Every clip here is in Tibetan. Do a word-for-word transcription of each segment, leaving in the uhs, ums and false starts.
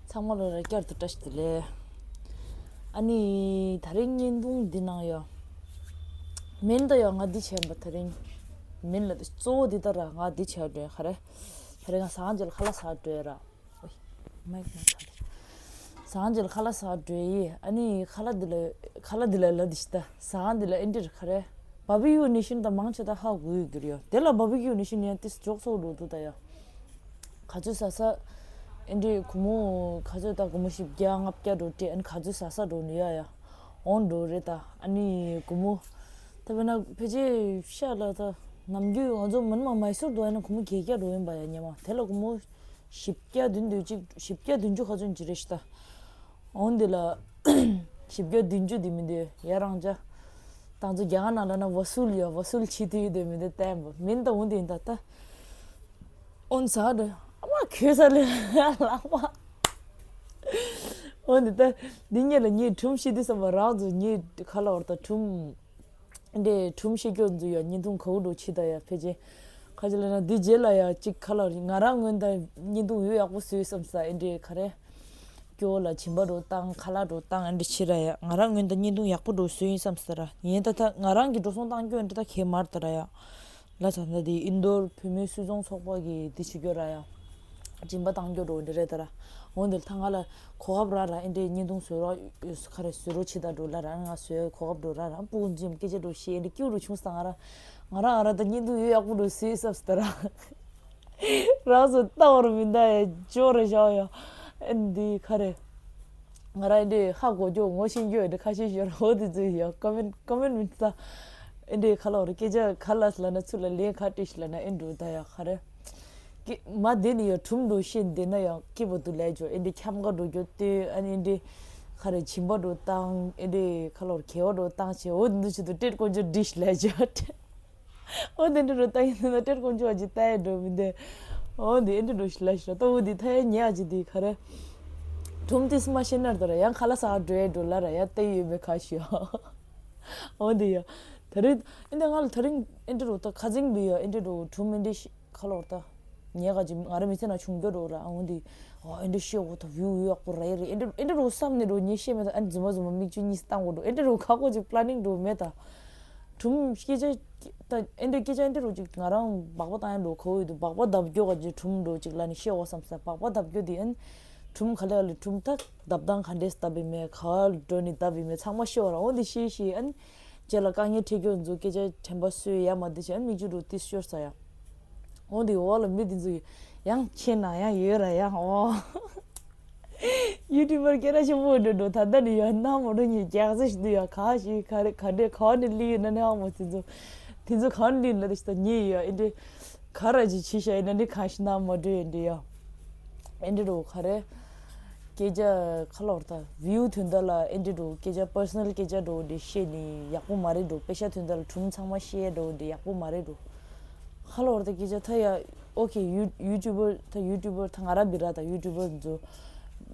ཚང་མ་ལ་ར་བསྐྱར་དུ་བཀྲ་ཤིས་བདེ་ལེགས། ཨ་ནི་ད་རིང་བརྙན་ཐུང་འདི་ནང་ཡོད། མིན་ད་ཡོད་ང་འདི་བྱས་པ་ད་རིང་། མིན་ལ་གཙོ་བོ་འདི་ད་ར་ང་འདི་བྱས་འགྲོ་ཡ་ག་རེ། ད་རིང་ང་ཟངས་ལྗོངས་ཁ་ལག་ཟ་འགྲོ་ཡ་ར། ཨོའི། མའིག་མ་ཚང་། ཟངས་ལྗོངས་ཁ་ལག་ཟ་འགྲོ་ཡི་ཨ་ནི་ཁ་ལག་འདི་ལ་ཁ་ལག་འདི་ལ་ལ་འདི་ཤི་ད་ཟངས་འདི་ལ་ཨེ་འདྲི་ར་ག་རེ། བ་བི་ཀྱུ་ནེ་ཤན་ད་མང་ཆེ་ད་ཧ་གོ་ཡོད་གི་རེད་ཡ། དེ་ལ་བ་བི་ཀྱུ་ནེ་ཤན་ཡང་ཏིས་འཇོག་སོགས་འགྲོ་འདུག་ད་ཡ། ག་ཚོད་ཟ་ས། ཨེ་འདྲི་གུ་མོ་ག་ཚོད་ད་གུ་མོ་བཞི་བརྒྱ་ལྔ་བརྒྱ་འགྲོ་སྟེ་ཨ་ནི་ག་ཚོད་ཟ་ས་འགྲོ་ནི་ཡ་ཡ། འོང་འགྲོ་རེད་ད་ཨ་ནི་གུ་མོ། ད་དཔེར་ན་ཕལ་ཆེར་ཤ་ལ་ད་ནམ་རྒྱུན་ང་ཚོ་མིན་མ་མའི་སུར་འགྲོ་ཡ་ན་གུ་མོ་བརྒྱད་བརྒྱ་འགྲོ་ཡིན་པ་ཡ་ཉེ་མ་དེ་ལ་གུ་མོ་བཞི་བརྒྱ་བདུན་བདུན་གཅིག་བཞི་བརྒྱ་བདུན་ཅུ་ག་ཚོད་ཅི་རེད་ཤི་ད། འོང་འདི་ལ། བཞི་བརྒྱ་བདུན་ཅུ་འདི་མི་འདུག་ཡ་རང་ཅག་ད་ཚོ་རྒྱ་གར་ནང་ལ་ན་ཝ་སུལ་ཡ་ཝ་སུལ་བྱེད་དུས་འདི་མི་འདུག་བསྟན་པ་མིན་ད་འོང་འདི་ཡིན་ད་ད། འོན་ཟ་འདྲ། ཨ་མ་ཁྱོད་ས་ལས་ལག་པ། འོན་འདི་ད། འདི་ཉིད་ལ་ངས་གྲུམ་ཤི་དུས་བསམ་པ་རག་ཚོ་ངས་ཁ་ལ་བར་ད་གྲུམ། འདི་གྲུམ་ཤི་སྐྱོ་འཛུ་ཡ་བརྙན་ཐུང་གའུ་འགྲོ་ཕྱི་ད་ཡ་ཕལ་ཆེར། ཁ་ཅིག་ལ་ན་འདི་རྗེས་ལ་ཡ་གཅིག་ཁ་ལ་ང་རང་སྔོན་ད་བརྙན་ཐུང་ཡོད་ཡག་པོ་བཟོས་བསམ་ས་ཨེ་འདྲས་ག་རེ། སྐྱོ་ལ་བྱིན་པ་འགྲོ་བཏང་ཁ་ལག་འགྲོ་བཏང་ཨེ་འདྲས་ཕྱི་ར་ཡ་ང་རང་སྔོན་ད་བརྙན་ཐུང་ཡག་པོ་འགྲོ་བཟོས་ཡིན་བསམ་ས་ར་ཡིན་ད་ད་ང་རང་གི་འགྲོ་སོང་བཏང་སྐྱོ་ཨེ་འདྲས་ད་ཁེ་མར་ད་ར་ཡ། ལ་ད་ད་དེ་ཨིན་རྡོར་བོད་མིའི་སུད་ཚོང་ཚོགས་པ་གི་དེ་བྱེད་རྒྱུ་ར་ཡ། སྦྱིན་པ་བཏང་རྒྱུ་འགྲོ་འདི་རེད་ད་ར། འོན་ཏེ་ད་ང་ལ་གོ་སྐབས་རག་ར་ཨེ་འདྲས་བརྙན་ཐུང་བཟོ་རོགས་ཁ་རེ་བཟོ་རོགས་བྱེད་ད་འགྲོ་ལ་ར་ང་བཟོའི་གོ་སྐབས་འགྲོ་ར་ར་སྤུ་གུ་འཛིན་སྐད་ཆ་འགྲོ་ཤེས་ཨེ་འདྲས་སྐྱུ་རུ་བྱུང་སྟངས་ང་ར། ང་ར་ང་ར་ད་བརྙན་ཐུང་ཡོད་ཡག་པོ་འགྲོ་སྲིད་སབ་སྟ་ར། རང་སུ་ལྟ་བར་མི་འདའ་ཡ་ཅོ་ར་ཞའོ་ཡ། ཨེ་འདི་ཁ་རེ། ང་ར་ཨེ་འདྲས་ཧ་གོ་རྒྱུ་ངོ་ཤེས་རྒྱུ་ཨེ་འདྲས་ཁ་ཤས་ཤོར་འོ་དེ་ཚོ་ཡ་ཀོ་མེན་ཀོ་མེན་མི་ཚ། ཨེ་འདྲས་ཁ་ལོ་རེ་སྐད་ཆ་ཁ་ལ་སི་ལ་ན་ཚུར་ལ་ལན་ཁ་ཏིཤ་ལ་ན་ཨེ་འགྲོ་ད་ཡ་ཁ་རེ། ཀི་མ་དེ་ནི་ཡ་གྲུམ་འགྲོ་ཤེས་འདི་ན་ཡ་སྐྱིད་པོ་འདུག་ལས་ཇོ་ཨེ་འདྲས་འཁྱམ་ག་འགྲོ་རྒྱུ་ལྟོས་ཨ་ནི་ཨེ་འདྲས་ཁ་རེ་བྱིན་པ་འགྲོ་བཏང་ཨེ་འདྲས་ཁ་ལོ་རེ་གེ་བ་འགྲོ་བཏང་བྱས་འོ་འདི་ཆུ་དུ་ཏྲེར་ཀོ་ཇོ་ཏིཤ་ལས་ཇོ། འོ་དེ་འདྲ་རུ་ལྟ་ཡིན་ན་སྤྲེལ་ཀོང་ཇོ་ཨ་ཅི་ལྟ་ཡ་འགྲོ་མི་འདུག་འོ་དེ་འདྲ་རུ་ཞིག་ལ་ཞིག་ལ་ལྟ་བུ་དེ་ཐ་ཡ་ཉེ་ཨ་ཅི་དེ་ག་རེ། གྲུམ་དེ་སི་མ་ཤེས་ན་ར་ད་ར་ཡང་ཁ་ལ་ས་འགྲོ་ཡ་འགྲོ་ལ་ར་ཡ་ལྟ་ཡོད་མེད་ཁ་ཤིའོ། འོ་དེ་ཡ། ད་རེས་ཨེ་འདྲ་ང་ལ་ད་རིང་ཨེ་འདྲ་རུ་ད་ཁ་ཚིང་དུ་ཡ་ཨེ་འདྲ་རུ་གྲུམ་ཨེ་འདྲ་ཞིག་ཁ་ལོར་ད། ཉེ་ག་ཅིག་ང་ར་མི་ཚེ་ན་བྱུང་རྒྱུ་རོ་ར་འོ་འདི། ཨ་ཨེ་འདྲ་ཤེས་འོ་ད་བིའུ་ཡག་པོ་ར་ཡ་རེད་ཨེ་འདྲ་ཨེ་འདྲ་རོ་བསམ་ནས་རོ་ཉེ་ཤེས་མེད་ད་ཨ་ནི་རྫུན་མ་རྫུན་མ་མིག་ཆུ་གཉིས་བཏང་གོ་འགྲོ་ཨེ་འདྲ་རོ་ཁ་ཁོ་ཅིག་པླ་ནིང་འགྲོ་མེད་ད། གྲུམ་སྐད་ཆ་ད་ཨེ་འདྲ་སྐད་ཆ་ཨེ་འདྲ་རོ་ཅིག་ང་རང་སྦག་པ་བཏང་ཡ་འགྲོ་ཁོ་འོ་འདུག་སྦག་པ་བརྡབ་སྐྱོ་ག་ཅིག་གྲུམ་འགྲོ་ཅིག་ལ་ནི་ཤེས་འོ་བསམ་ས་སྦག་པ་བརྡབ་སྐྱོ་དེ་ཨ་ནི། གྲུམ་ག་ལེ་ག་ལེ་གྲུམ་ད་བརྡབ་སྟངས་ག་འདྲས་བརྡབ་ཡིན་མེད་ག་འགྲོ་ནི་བརྡབ་ཡིན་མེད་ཚང་མ་ཤེས་འོ་ར་འོ་འདི་ཤེས་ཤེས་ཨ་ནི། རྗེས་ལ་དཀའ་ངལ་འཕྲད་རྒྱུ་ཚོ་སྐད་ཆ་དྲན་པ་གསོས་ཡ་མ་འདི་བྱས་མིག་ཆུ་རུ་ཏིས་ཤོར་ས་ཡ། འོ་འདི་འོག་ལ་མི་འདི་ཚོ་ཡང་ཁྱེད་ནང་ཡང་ཡོད་ར་ཡ་འོ། ཡུ་ཊུབ་པར་སྐད་གྲགས་ཆེན་པོ་འགྲོ་འགྲོ་ད་ལྟ་ནི་ཡ་ནང་མ་འགྲོ་ཉི་རྒྱག་ས་ཞིག་འདུག་ཡ་ག་ཞིག་ག་རེ་ག་འདྲས་ག་ནས་ལི་ཡོད་ན་ནི་ཨ་མོ་དེ་ཚོ་དེ་ཚོ་ག་ནས་ལི་ན་དེ་ཞིག་ད་ཉེ་ཡོད་ཡ་ཨེ་འདྲས་ག་ར་ཅིག་ཕྱི་ཤ་ཡིན་ན་ནི་ག་ཞིག་ནང་མ་འགྲོ་ཡ་འདྲས་ཡ། ཨེ་འདྲ་རུ་ག་རེ། སྐད་ཆ་ཁ་ལོར་ད་བིའུ་དོན་དག་ལ་ཨེ་འདྲ་རུ་སྐད་ཆ་པར་སོ་ནལ་སྐད་ཆ་འགྲོ་འདི་བཤད་ནི་ཡག་པོ་མ་རེད་འགྲོ་པེ་ཤ་དོན་དག་ལ་གྲུམ་ཚང་མ་བཤད་འགྲོ་འདི་ཡག་པོ་མ་རེད་འགྲོ། ཁ་ལོར་ད་སྐད་ཆ་ད་ཡ་ཨོ་ཁེ་ཡུ་ཡུ་ཊུབ་པར་ད་ཡུ་ཊུབ་པར་ད་ང་ར་བི་ར་ད་ཡུ་ཊུབ་པར་འཛུ་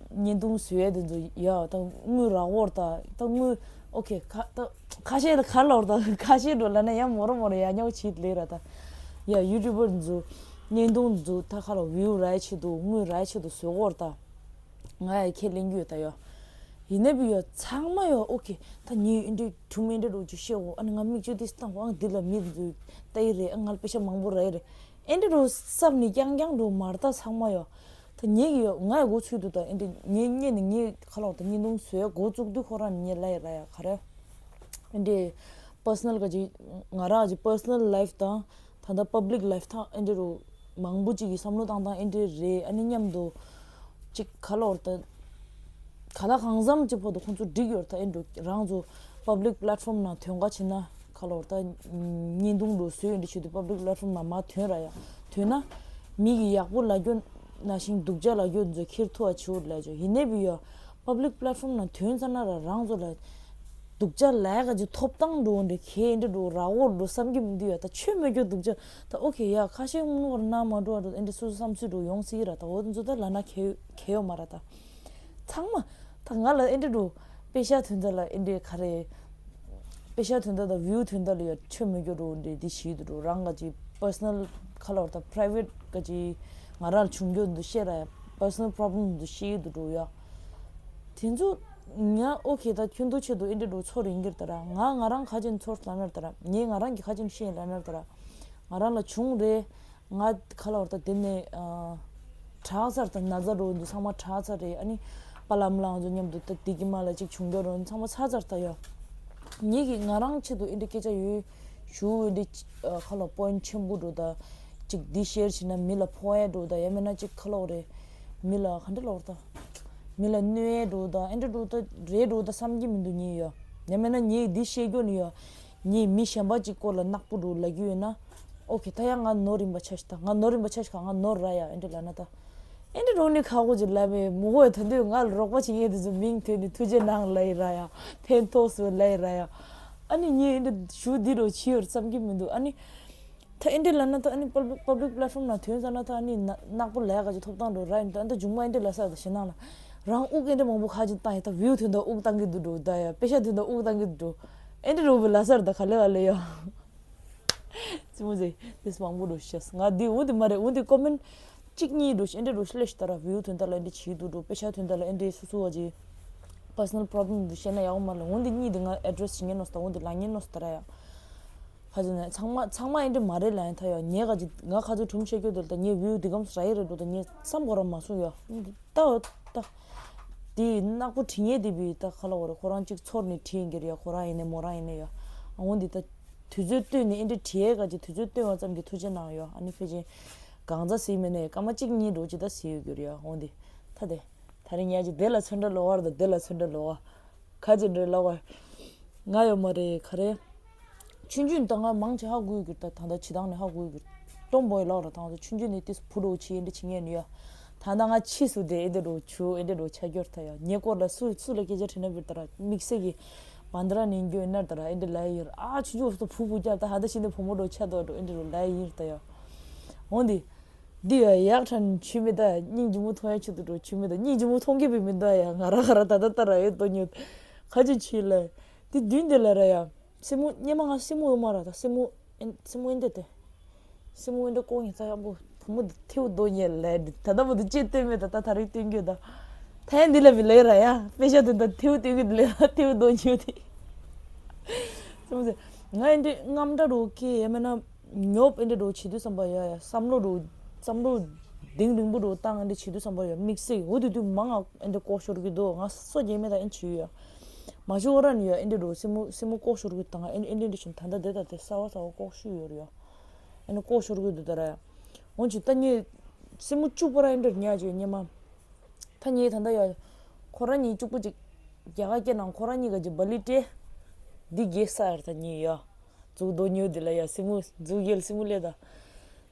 བརྙན་ཐུང་བཟོ་ཡ་དེ་འཛུ་ཡ་ད་དངུལ་རག་འོར་ད་ད་དངུལ་ཨོ་ཁེ་ཁ་ད་ཁ་ཤས་ད་ཁ་ལོར་ད་ཁ་ཤས་འགྲོ་ལ་ན་ཡ་མོ་ར་མོ་ར་ཡ་ཉོག་བྱེད་ལེ་ར་ད་ཡ་ཡུ་ཊུབ་པར་འཛུ། བརྙན་ཐུང་འཛུགས་ད་ཁ་ལ་བིའུ་རག་ཆེད་དུ་དངུལ་རག་ཆེད་དུ་བཟོ་གོ་ར་ད། ང་ཡ་ཁས་ལེན་རྒྱུ་ཡོད་ད་ཡོ། ཡིན་ན་བི་ཡོ་ཚང་མ་ཡོ་ཨོ་ཁེ་ད་ངས་ཨེ་འདྲའི་གྲུམ་ཨེ་འདྲ་རུ་ཅིག་བཤད་འོ་ཨ་ནི་ང་མིག་ཆུ་དེ་བཏང་འོ་ཨང་འདི་ལ་མི་འདི་ལྟ་ཡི་རེད་ཨ་ང་ལ་པེ་ཤ་མང་པོ་རག་ཡི་རེད་ཨེ་འདྲ་རུ་བསམ་ནི་རྐྱང་རྐྱང་རུ་མར་ད་ཚང་མ་ཡོ། ད་ངས་ཀྱི་ཡོ་ང་ཡ་མགོ་ཚོད་འདུག་ད་ཨེ་འདྲ་ངས་ཉེ་ནི་ངས་ཁ་ལོག་ད་བརྙན་ཐུང་བཟོས་མགོ་བཙུགས་དུས་ཁོ་རང་ནི་ངས་ལ་ཡི་ར་ཡ་ག་རེ། ཨེ་འདྲའི་པར་སོ་ནལ་ག་ཅིག་ང་རང་ག་ཅིག་པར་སོ་ནལ་ལའིཕ་དང་། ད་ལྟ་པབ་ལིག་ལའིཕ་ཐག་ཨེ་འདྲ་རུ་མང་པོ་ཅིག་གི་བསམ་བློ་བཏང་སྟངས་ཨེ་འདྲ་རེད་ཨ་ནི་མཉམ་དུ་ཅིག་ག་ལ་བར་ད་ག་ལ་གང་འཚམ་ཅིག་བར་དུ་ཁོང་ཚོ་འགྲིག་ཡོད་ད་ཨེ་འདྲ་རང་ཚོ་པབ་ལིག་པ་ལེཊ་ཕོམ་ནང་ཐོན་ག་ཕྱིན་ན་ག་ལ་བར་ད་བརྙན་ཐུང་འདྲ་བཟོས་ཡོད་འདྲ་བྱེད་དུས་པབ་ལིག་པ་ལེཊ་ཕོམ་ནང་མར་ཐོན་ར་ཡ་ཐོན་ན་མི་གི་ཡག་པོ་ལབ་རྒྱུ་ནང་བཞིན་སྡུག་ཅག་ལབ་རྒྱུ་ཚོ་ཁྱེར་ཐུབ་པ་བྱེད་འོ་ལབ་ཅོ་ཡིན་ནའི་བི་ཡ། པབ་ལིག་པ་ལེཊ་ཕོམ་ནང་ཐོན་ཚར་ན་ར་རང་ཚོ་ལ་སྡུག་ཅག་ལས་ཀ་ཅིག་ཐོབ་ཐང་འགྲོ་འདྲ་ཁེ་འདྲ་འགྲོ་ར་འོར་འགྲོ་བསམ་གྱི་མི་འདུག་ཡ། ད་ཆོས་མོད་རྒྱུ་སྡུག་ཅག་ད་ཨོ་ཁེ་ཡ་ཁ་ཤས་དངུལ་བར་ན་མ་འགྲོ་བ་འགྲོ་ཨེ་འདྲ་སོ་སོ་བསམ་ཚུལ་འགྲོ་ཡོང་སྲིད་ར། ད་འོ་ཚོ་ད་ལ་ན་ཁེ་ཁེ་ཡོད་མ་ར། ད་ཚང་མ་ད་ང་ལ་ཨེ་འདྲ་འགྲོ་པེ་ཤ་དོན་དག་ལ་ཨེ་འདྲ་ག་རེ་པེ་ཤ་དོན་དག་དང་བིའུ་དོན་དག་ལ་ཡ་ཆོས་མོད་རྒྱུ་འགྲོ་འདྲ་འདི་ཞིག་འདུག་འགྲོ་རང་ག་ཅིག་པར་སོ་ནལ་ཁ་ལ་བར་ད་པ་རའི་ཝེཊ་ག་ཅིག་ང་རང་ལ་བྱུང་རྒྱུ་འདུག་བཤད་ར་ཡ། personal problem དུ་ཤེས་ཡོད་དུ་འགྲོ་ཡ། དེ་ཚོ་ང་ཨོ་ཁེ་ད་ཁྱོད་དུ་ཆེད་དུ་ཨེ་འདྲ་འགྲོ་ཚོར་ཡིན་གྱི་རེད་ད་ར། ང་ང་རང་ཁ་ཅན་ཚོར་ལ་མེར་ད་ར། ངས་ང་རང་གི་ཁ་ཅན་ཤེས་ལ་མེར་ད་ར། ང་རང་ལ་བྱུང་རེད། ང་ཁ་ལ་བར་ད་དེ་ནས་ཨ་དྲག་ཚར་ད། ན་ཚ་རོ་འདུག་ཚང་མ་དྲག་ཚར་རེད། ཨ་ནི་པ་ལམ་ལའང་ཚོ་མཉམ་དུ་ད་དེ་གི་མ་ལ་ཅིག་བྱུང་རྒྱུ་རོ་ཚང་མ་ཚར་ཚར་ད་ཡ། ངེད་ཀྱི་ང་རང་ཆེད་དུ་ཨེ་འདྲ་སྐད་ཆ་ཡོད་ཞུ་ཨེ་འདྲ་ཁ་ལ་པོ་ཡིན་ཆེན་པོ་འགྲོ་ད། ཅིག་འདི་ཤེར་བྱས་ན་མི་ལ་ཕོག་ཡ་འགྲོ་ད། ཡ་མེད་ན་ཅིག་ཁ་ལོག་རེད། མི་ལ་ག་འདྲ་ལོག་ད། མི་ལ་གནོད་ཡ་འགྲོ་ད། ཨེ་འདྲ་འགྲོ་ད་རེད་འགྲོ་ད་བསམ་གྱི་མི་འདུག་ངས་ཡ། ཡ་མེད་ན་ངས་འདི་ཤེས་རྒྱུ་ནི་ཡ། ངས་མི་གཞན་པ་ཅིག་སྐོར་ལ་ནག་པོ་འགྲོ་ལབ་ཀྱི་ཡོད་ན། ཨོ་ཁེ་ད་ཡང་ང་ནོར་རིན་པ་ཆ་ཞིག་ད། ང་ནོར་རིན་པ་ཆ་ཞིག་ག་ང་ནོར་ར་ཡ་ཨེ་འདྲ་ལབ་ན་ད། ཨེ་འདྲ་རོ་ནི་ཁ་གོ་ཅིག་ལབ་མེད་མོ་གོ་ཡ། ད་དུང་ང་ལ་རོགས་པ་བྱེད་མཁན་དེ་ཚོ་མིང་ཐོས་ནི་ཐུགས་རྗེ་གནང་ལབ་ཡི་ར་ཡ། ཕན་ཐོགས་སུ་ལབ་ཡི་ར་ཡ། ཨ་ནི་ངས་ཨེ་འདྲ་ཞུ་འདི་རོ་བྱེད་ཡོད་བསམ་གྱི་མི་འདུག་ཨ་ནི། ད་ཨེ་འདྲ་ལབ་ན་ད་ཨ་ནི་པབ་ལིག་པབ་ལིག་པླེ་ཊོམ་ནང་ཐོན་ཙ་ན་ད་ཨ་ནི་ན་ནག་པོ་ལས་ཀ་ཅིག་ཐོབ་ཐང་འགྲོ་ར་ཡིན། ད་ཨ་ནི་ད་མཇུག་མ་ཨེ་འདྲ་ལབ་ས་ད་ཞེ་ནང་ལ་རང་དབུགས་ཨེ་འདྲ་མང་པོ་ཁ་ཅིག་བཏང་ཡ། ད་བིའུ་ཐོན་ད་དབུགས་བཏང་གི་འདུག་འགྲོ་ད་ཡ། པེ་ཤ་ཐོན་ད་དབུགས་བཏང་གི་འདུག་ཨེ་འདྲ་རོ་བི་ལབ་ས་ད་ག་ལེ་ག་ལེ་ཡ། ཙི་མོ་ཟེ་དེས་མང་པོ་འགྲོ་ཤེས་ང་འདི་འོ་འདི་མ་རེད། འོ་འདི་ཀོ་མེན་ཊི་གཅིག་གཉིས་འགྲོ་ཤེས་ཨེ་འདྲ་རོ་ཤེས་ལེ་ཤ་ད་ར། བིའུ་ཐོན་ད་ལ་ཨེ་འདྲ་བྱེད་འདུག་འགྲོ། པེ་ཤ་ཐོན་ད་ལ་ཨེ་འདྲ་སུ་སུ་བ་ཅི་པར་སོ་ནལ་པོ་རོབ་ལེམ་འདུག་བཤད་ན་ཡག་པོ་མ་ལ། འོ་འདི་གཉིས་འདི་ང་ཨེ་ཌི་རེ་སི་བྱེད་ཉན་ནོ་ས་ད། འོ་འདི་ལ་ཉན་ནོ་ས་ད་ར་ཡ། ཁ་ཅིག་ནས་ཚང་མ་ཚང་མ་ཨེ་འདྲ་མ་རེད་ལབ་ཡིན་ད་ཡ། ངས་ག་ཅིག་ང་ཁ་ཚོད་གྲུམ་བཤད་རྒྱུ་དེ་ལ་ད་ངས་བིའུ་འདི་གམ་ར་ཡི་རེད་འགྲོ་ད་ངས་བསམ་གོ་ར་མ་སོང་ཡ། ད་འོ་ད་དེ་ནག་པོ་བྲིས་ཉན་དེ་བི་ད་ཁ་ལ་འོ་རེད། ཁོ་རང་གཅིག་ཚོར་ནས་བྲིས་ཡིན་གྱི་རེད་ཡ། ཁོ་རང་ཡིན་ནས་མོ་རང་ཡིན་ནས་ཡ། འོ་འདི་ད་དུས་ཚོད་བཏོན་ནས་ཨེ་འདྲ་བྲིས་ཡ། ག་ཅིག་དུས་ཚོད་བཏོན་པ་ཙམ་གྱིས་ཐུགས་རྗེ་གནང་ཡོད། ཨ་ནི་ཕལ་ཆེར་གང་ཚ་ཟིག་མེད་ནས་སྐར་མ་གཅིག་གཉིས་འགྲོ་ཅིག་ད་ཟིག་ཡོད་གྱི་རེད་ཡ། འོ་འདི་ད་དེ། ད་རིང་ཉལ་གྱི་དེ་ལ་ཚོན་ཁྲ་ལོག་བར་དང་དེ་ལ་ཚོན་ཁྲ་ལོག་བ། ཁ་ཅིག་འདྲེ་ལོག་བ། ང་ཡོད་མ་རེད་ག་རེ། ཆུང་ཆུང་ད་ང་མང་ཆེ་ཧ་གོ་གི་ད་ད་ལྟ་ཕྱི་ཐང་ནས་ཧ་གོ་གི། སྟོན་པོ་ཡི་ལོག་ར་ད་ང་ཚོ་ཆུང་ཆུང་ནས་ཏིས་བུ་རོ་ཆི་ཡིན་འདྲ་ཆི་ངས་ནུ་ཡ། ད་ལྟ་ང་ཕྱིས་སུ་དེ་ཨེ་འདྲ་རོ་ཆུ་ཨེ་འདྲ་རོ་ཆ་གྱོར་ད་ཡ། ངའི་སྐོར་ལ་སུ་སུ་ལ་སྐད་ཆ་དྲིས་ན་བིར་ད་ར་དམིགས་བསལ་གྱི་བན་དྲ་ནས་འགྱོ་ཡིན་ན་ད་ར་ཨེ་འདྲ་ལ་ཡིར་ཨ་ཆུང་ཆུང་སུ་བུ་བུ་རྒྱབ་ད་ཧ་ད་ཤི་འདི་བུ་མོ་རོ་ཆ་དོ་རོ་ཨེ་འདྲ་རོ་ལ་ཡིར་ད་ཡ། འོ་འདི། འདི་ཡ་ཡག་ཕྲན་ཆུ་མི་ད་སྙིང་རྗེ་མོ་མཐོང་ཡ་ཆུ་དུ་འགྲོ་ཆུ་མི་ད་སྙིང་རྗེ་མོ་མཐོང་གི་བི་མི་ད་ཡ། ང་ར་ཁ་ར་ད་ད་ད་ར་ཡོད་དོ་ཉོ། ཁ་ཅིག་ཆུ་ལ། འདི་བདུན་འདི་ལ་ར་ཡ། སི་མོ་སྙེ་མ་ང་སི་མོ་ཡོད་མ་ར་ད་སི་མོ་ཨེན་སི་མོ་ཨེན་དེ་དེ། སི་མོ་ཨེན་དེ་ཀོ་ཉི་ཚ་ཡག་པོ་བུ་མོ་འདི་ཐེའུ་དོ་ཉེ་ལ་འདི་ད་ད་བུ་འདི་ཅེ་སྟོན་མེད་ད་ད་ད་རིག་སྟོན་རྒྱུ་ད། ཐ་ཡན་འདི་ལ་བི་ལེ་ར་ཡ། པེ་ཤ་དེ་ད་ཐེའུ་སྟོན་གི་འདི་ལེ་ར་ཐེའུ་དོ་ཉོ་དེ། སི་མོ་ཟེ། ང་ཨེ་འདྲ་རྔམ་འདྲ་རོ་ཀེ་ཡ་མེད་ན། ཉོབ་ཨེ་འདྲ་འགྲོ་བྱེད་དུས་བསམ་པ་ཡ་ཡ་བསམ་བློ་འགྲོ་བསམ་བློ་གདེང་རིང་པོ་འགྲོ་བཏང་ཨེ་འདྲ་བྱེད་དུས་བསམ་པ་ཡ་དམིགས་བསལ་འོ་དུས་དུས་མང་ང་ཨེ་འདྲ་ལྐོག་ཤོར་གི་འདུག་ང་སོ་རྒྱས་མེད་ད་ཨེ་བྱེད་ཡ། མ་ཤོར་ར་ནི་ཡ་ཨེ་འདྲ་འགྲོ་སེ་མོ་སེ་མོ་ལྐོག་ཤོར་གི་དང་ཨེ་ཨེ་འདྲ་འདྲ་བྱུང་ད་ལྟ་དེ་ད་དེ་ས་བ་ས་བ་ལྐོག་ཤོར་ཡོད་རེད་ཡ། ཨེ་འདྲ་ལྐོག་ཤོར་གི་འདུག་ད་ར་ཡ། འོན་ཅིག་ད་ངས་སེ་མོ་བཅུག་པ་ར་ཨེ་འདྲ་ཉག་ཅིག་སྙེ་མ། ད་ངས་ད་ལྟ་ཡ། ཁོ་རང་གཉིས་གཅིག་པུ་གཅིག་རྒྱ་གར་སྐད་ནང་ཁོ་རང་གཉིས་ཀ་གཅིག་སྦ་ལི་ཏྲེ། འདི་རྒྱལ་ས་ཡར་ད་གཉིས་ཡ། མཛུག་རྡོ་ཉོ་འདི་ལ་ཡ་སེ་མོ་མཛུག་རྒྱལ་སེ་མོ་ལས་ད།